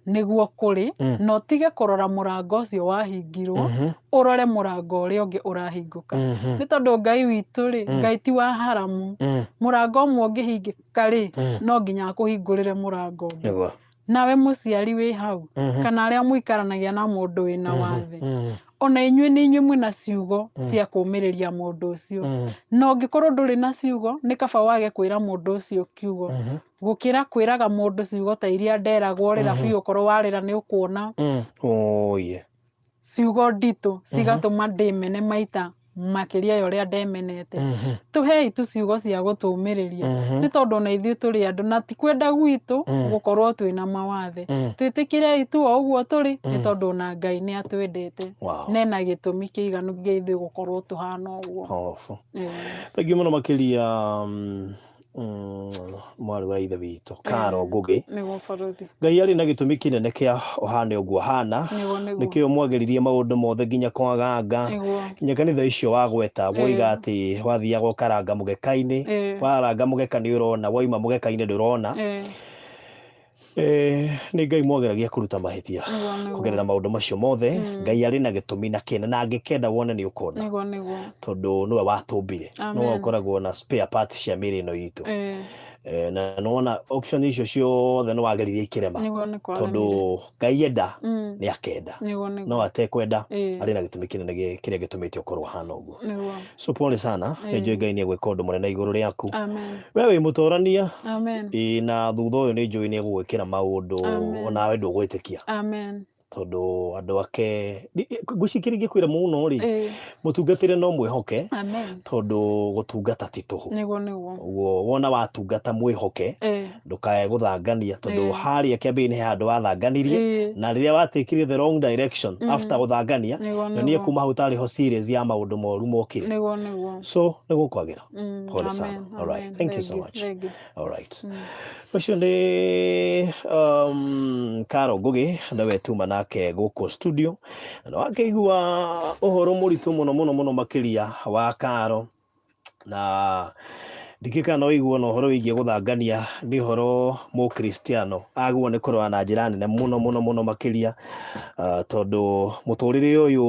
[SPEAKER 2] nĩguo kũrĩ na ũtige kũrora mũrango ũcio wahingirwo, ũrore mũrango ũrĩa ũngĩ ũrahingũka, nĩ tondũ Ngai witũ rĩ, Ngai ti wa haramu. Mũrango ũmwe ũngĩhingĩka rĩ, no nginya akũhingũrĩre mũrango ũngĩ. Nawe mũciari wĩ hau kana arĩa mũikaranagia na mũndũ wĩna wathe, ona inyuĩ nĩ inyuĩ mwĩna ciugo cia kũũmĩrĩria mũndũ ũcio, na ũngĩkorwo ndũrĩ na ciugo, nĩ kaba wage kwĩra mũndũ ũcio kiugo gũkĩra kwĩraga mũndũ ciugo ta iria nderagwo, rĩra biũ, ũkorwo warĩra nĩ ũkuona.
[SPEAKER 1] Oh, yeah.
[SPEAKER 2] Ciugo nditũ cigatũma ndĩmene maita Makĩria ya ũrĩa ndemenete. Tũhei tu ciugo cia gũtũmĩrĩria, nĩ tondũ ona ithuĩ tũrĩ andũ na ti kwenda gwitũ gũkorwo twĩna mawathe. Twĩtĩkĩrei tu o ũguo tũrĩ, nĩ tondũ ona Ngai nĩ atwendete. Na ena gĩtũmi kĩiganu gĩa ithuĩ gũkorwo tũhana ũguo.
[SPEAKER 1] Powerful. Thengiũ mũno makĩria mwarĩ wa ithe witũ Karo Ngũgĩ.
[SPEAKER 2] Nĩguo borithi.
[SPEAKER 1] Ngai arĩ na gĩtũmi kĩnene kĩa ũhane ũguo hana.
[SPEAKER 2] Nĩguo nĩguo.
[SPEAKER 1] Nĩkĩo mwageririe maũndũ mothe nginya kwaganga.
[SPEAKER 2] Nĩguo.
[SPEAKER 1] Nginya kanitha icio wagweta woiga atĩ wathiaga ũkaranga mũgeka-inĩ. Waranga mũgeka nĩ ũrona, wauma mũgeka-inĩ ndũrona. Nĩ Ngai mwageragia kũruta mahĩtia
[SPEAKER 2] Nĩguo nĩguo.
[SPEAKER 1] kũgerera maũndũ macio mothe. Ngai arĩ na gĩtũmi na kĩna na angĩkenda wone nĩ ũkona.
[SPEAKER 2] Nĩguo nĩguo.
[SPEAKER 1] Tondũ nĩwe watũmbire.
[SPEAKER 2] Amen.
[SPEAKER 1] Nĩwe ũkoragwo na spare parts cia mĩĩrĩ ĩno itũ. Na nĩwona option icio ciothe nĩ wageririe ikĩrema.
[SPEAKER 2] Nĩguo nĩ kwaremire.
[SPEAKER 1] Tondũ Ngai enda nĩ akenda.
[SPEAKER 2] Nĩguo nĩguo.
[SPEAKER 1] No atekwenda arĩ na gĩtũmi kĩnene kĩrĩa gĩtũmĩte ũkorwo ũhana ũguo.
[SPEAKER 2] Nĩguo.
[SPEAKER 1] So pole sana, nĩ njũĩ Ngai nĩ egwĩka ũndũ mũnene igũrũ rĩaku.
[SPEAKER 2] Amen.
[SPEAKER 1] We wĩ mũtorania.
[SPEAKER 2] Amen.
[SPEAKER 1] Ĩĩ, na thutha ũyũ nĩ njũĩ nĩ egũgwĩkĩra maũndũ
[SPEAKER 2] Amen.
[SPEAKER 1] onawe ndũgwĩtĩkia.
[SPEAKER 2] Amen.
[SPEAKER 1] Tondũ andũ ake ngwĩciria kĩrĩa ingĩkwĩra mũno rĩ, mũtungatĩre no mwĩhoke.
[SPEAKER 2] Amen.
[SPEAKER 1] Tondũ gũtungata ti tũhũ.
[SPEAKER 2] Nĩguo nĩguo.
[SPEAKER 1] Ũguo wona watungata mwĩhoke, ndũkae gũthangania tondũ harĩa kĩambĩrĩria-inĩ he handũ wathanganirie, na rĩrĩa watekire the wrong direction after gũthangania, nyonie kuma hau tarĩ ho series ya maũndũ moru mokire.
[SPEAKER 2] Nĩguo nĩguo.
[SPEAKER 1] So nĩ gũkwagĩra. Pole sana.
[SPEAKER 2] Amen.
[SPEAKER 1] All right.
[SPEAKER 2] Amen.
[SPEAKER 1] Thank you so
[SPEAKER 2] Thank you.
[SPEAKER 1] much.
[SPEAKER 2] Thank you.
[SPEAKER 1] All right. Ũcio nĩ Karo Ngũgĩ nĩwe tuma nake gũkũ studio na wakĩigua ũhoro mũritũ mũno mũno mũno makĩria wa Karo, na ndikĩĩ kana no ũiguo na ũhoro wĩgiĩ gũthangania nĩ ũhoro mũkristiano agwo nĩ kũrora na njĩra nene mũno mũno mũno makĩria, tondũ mũtũrĩre ũyũ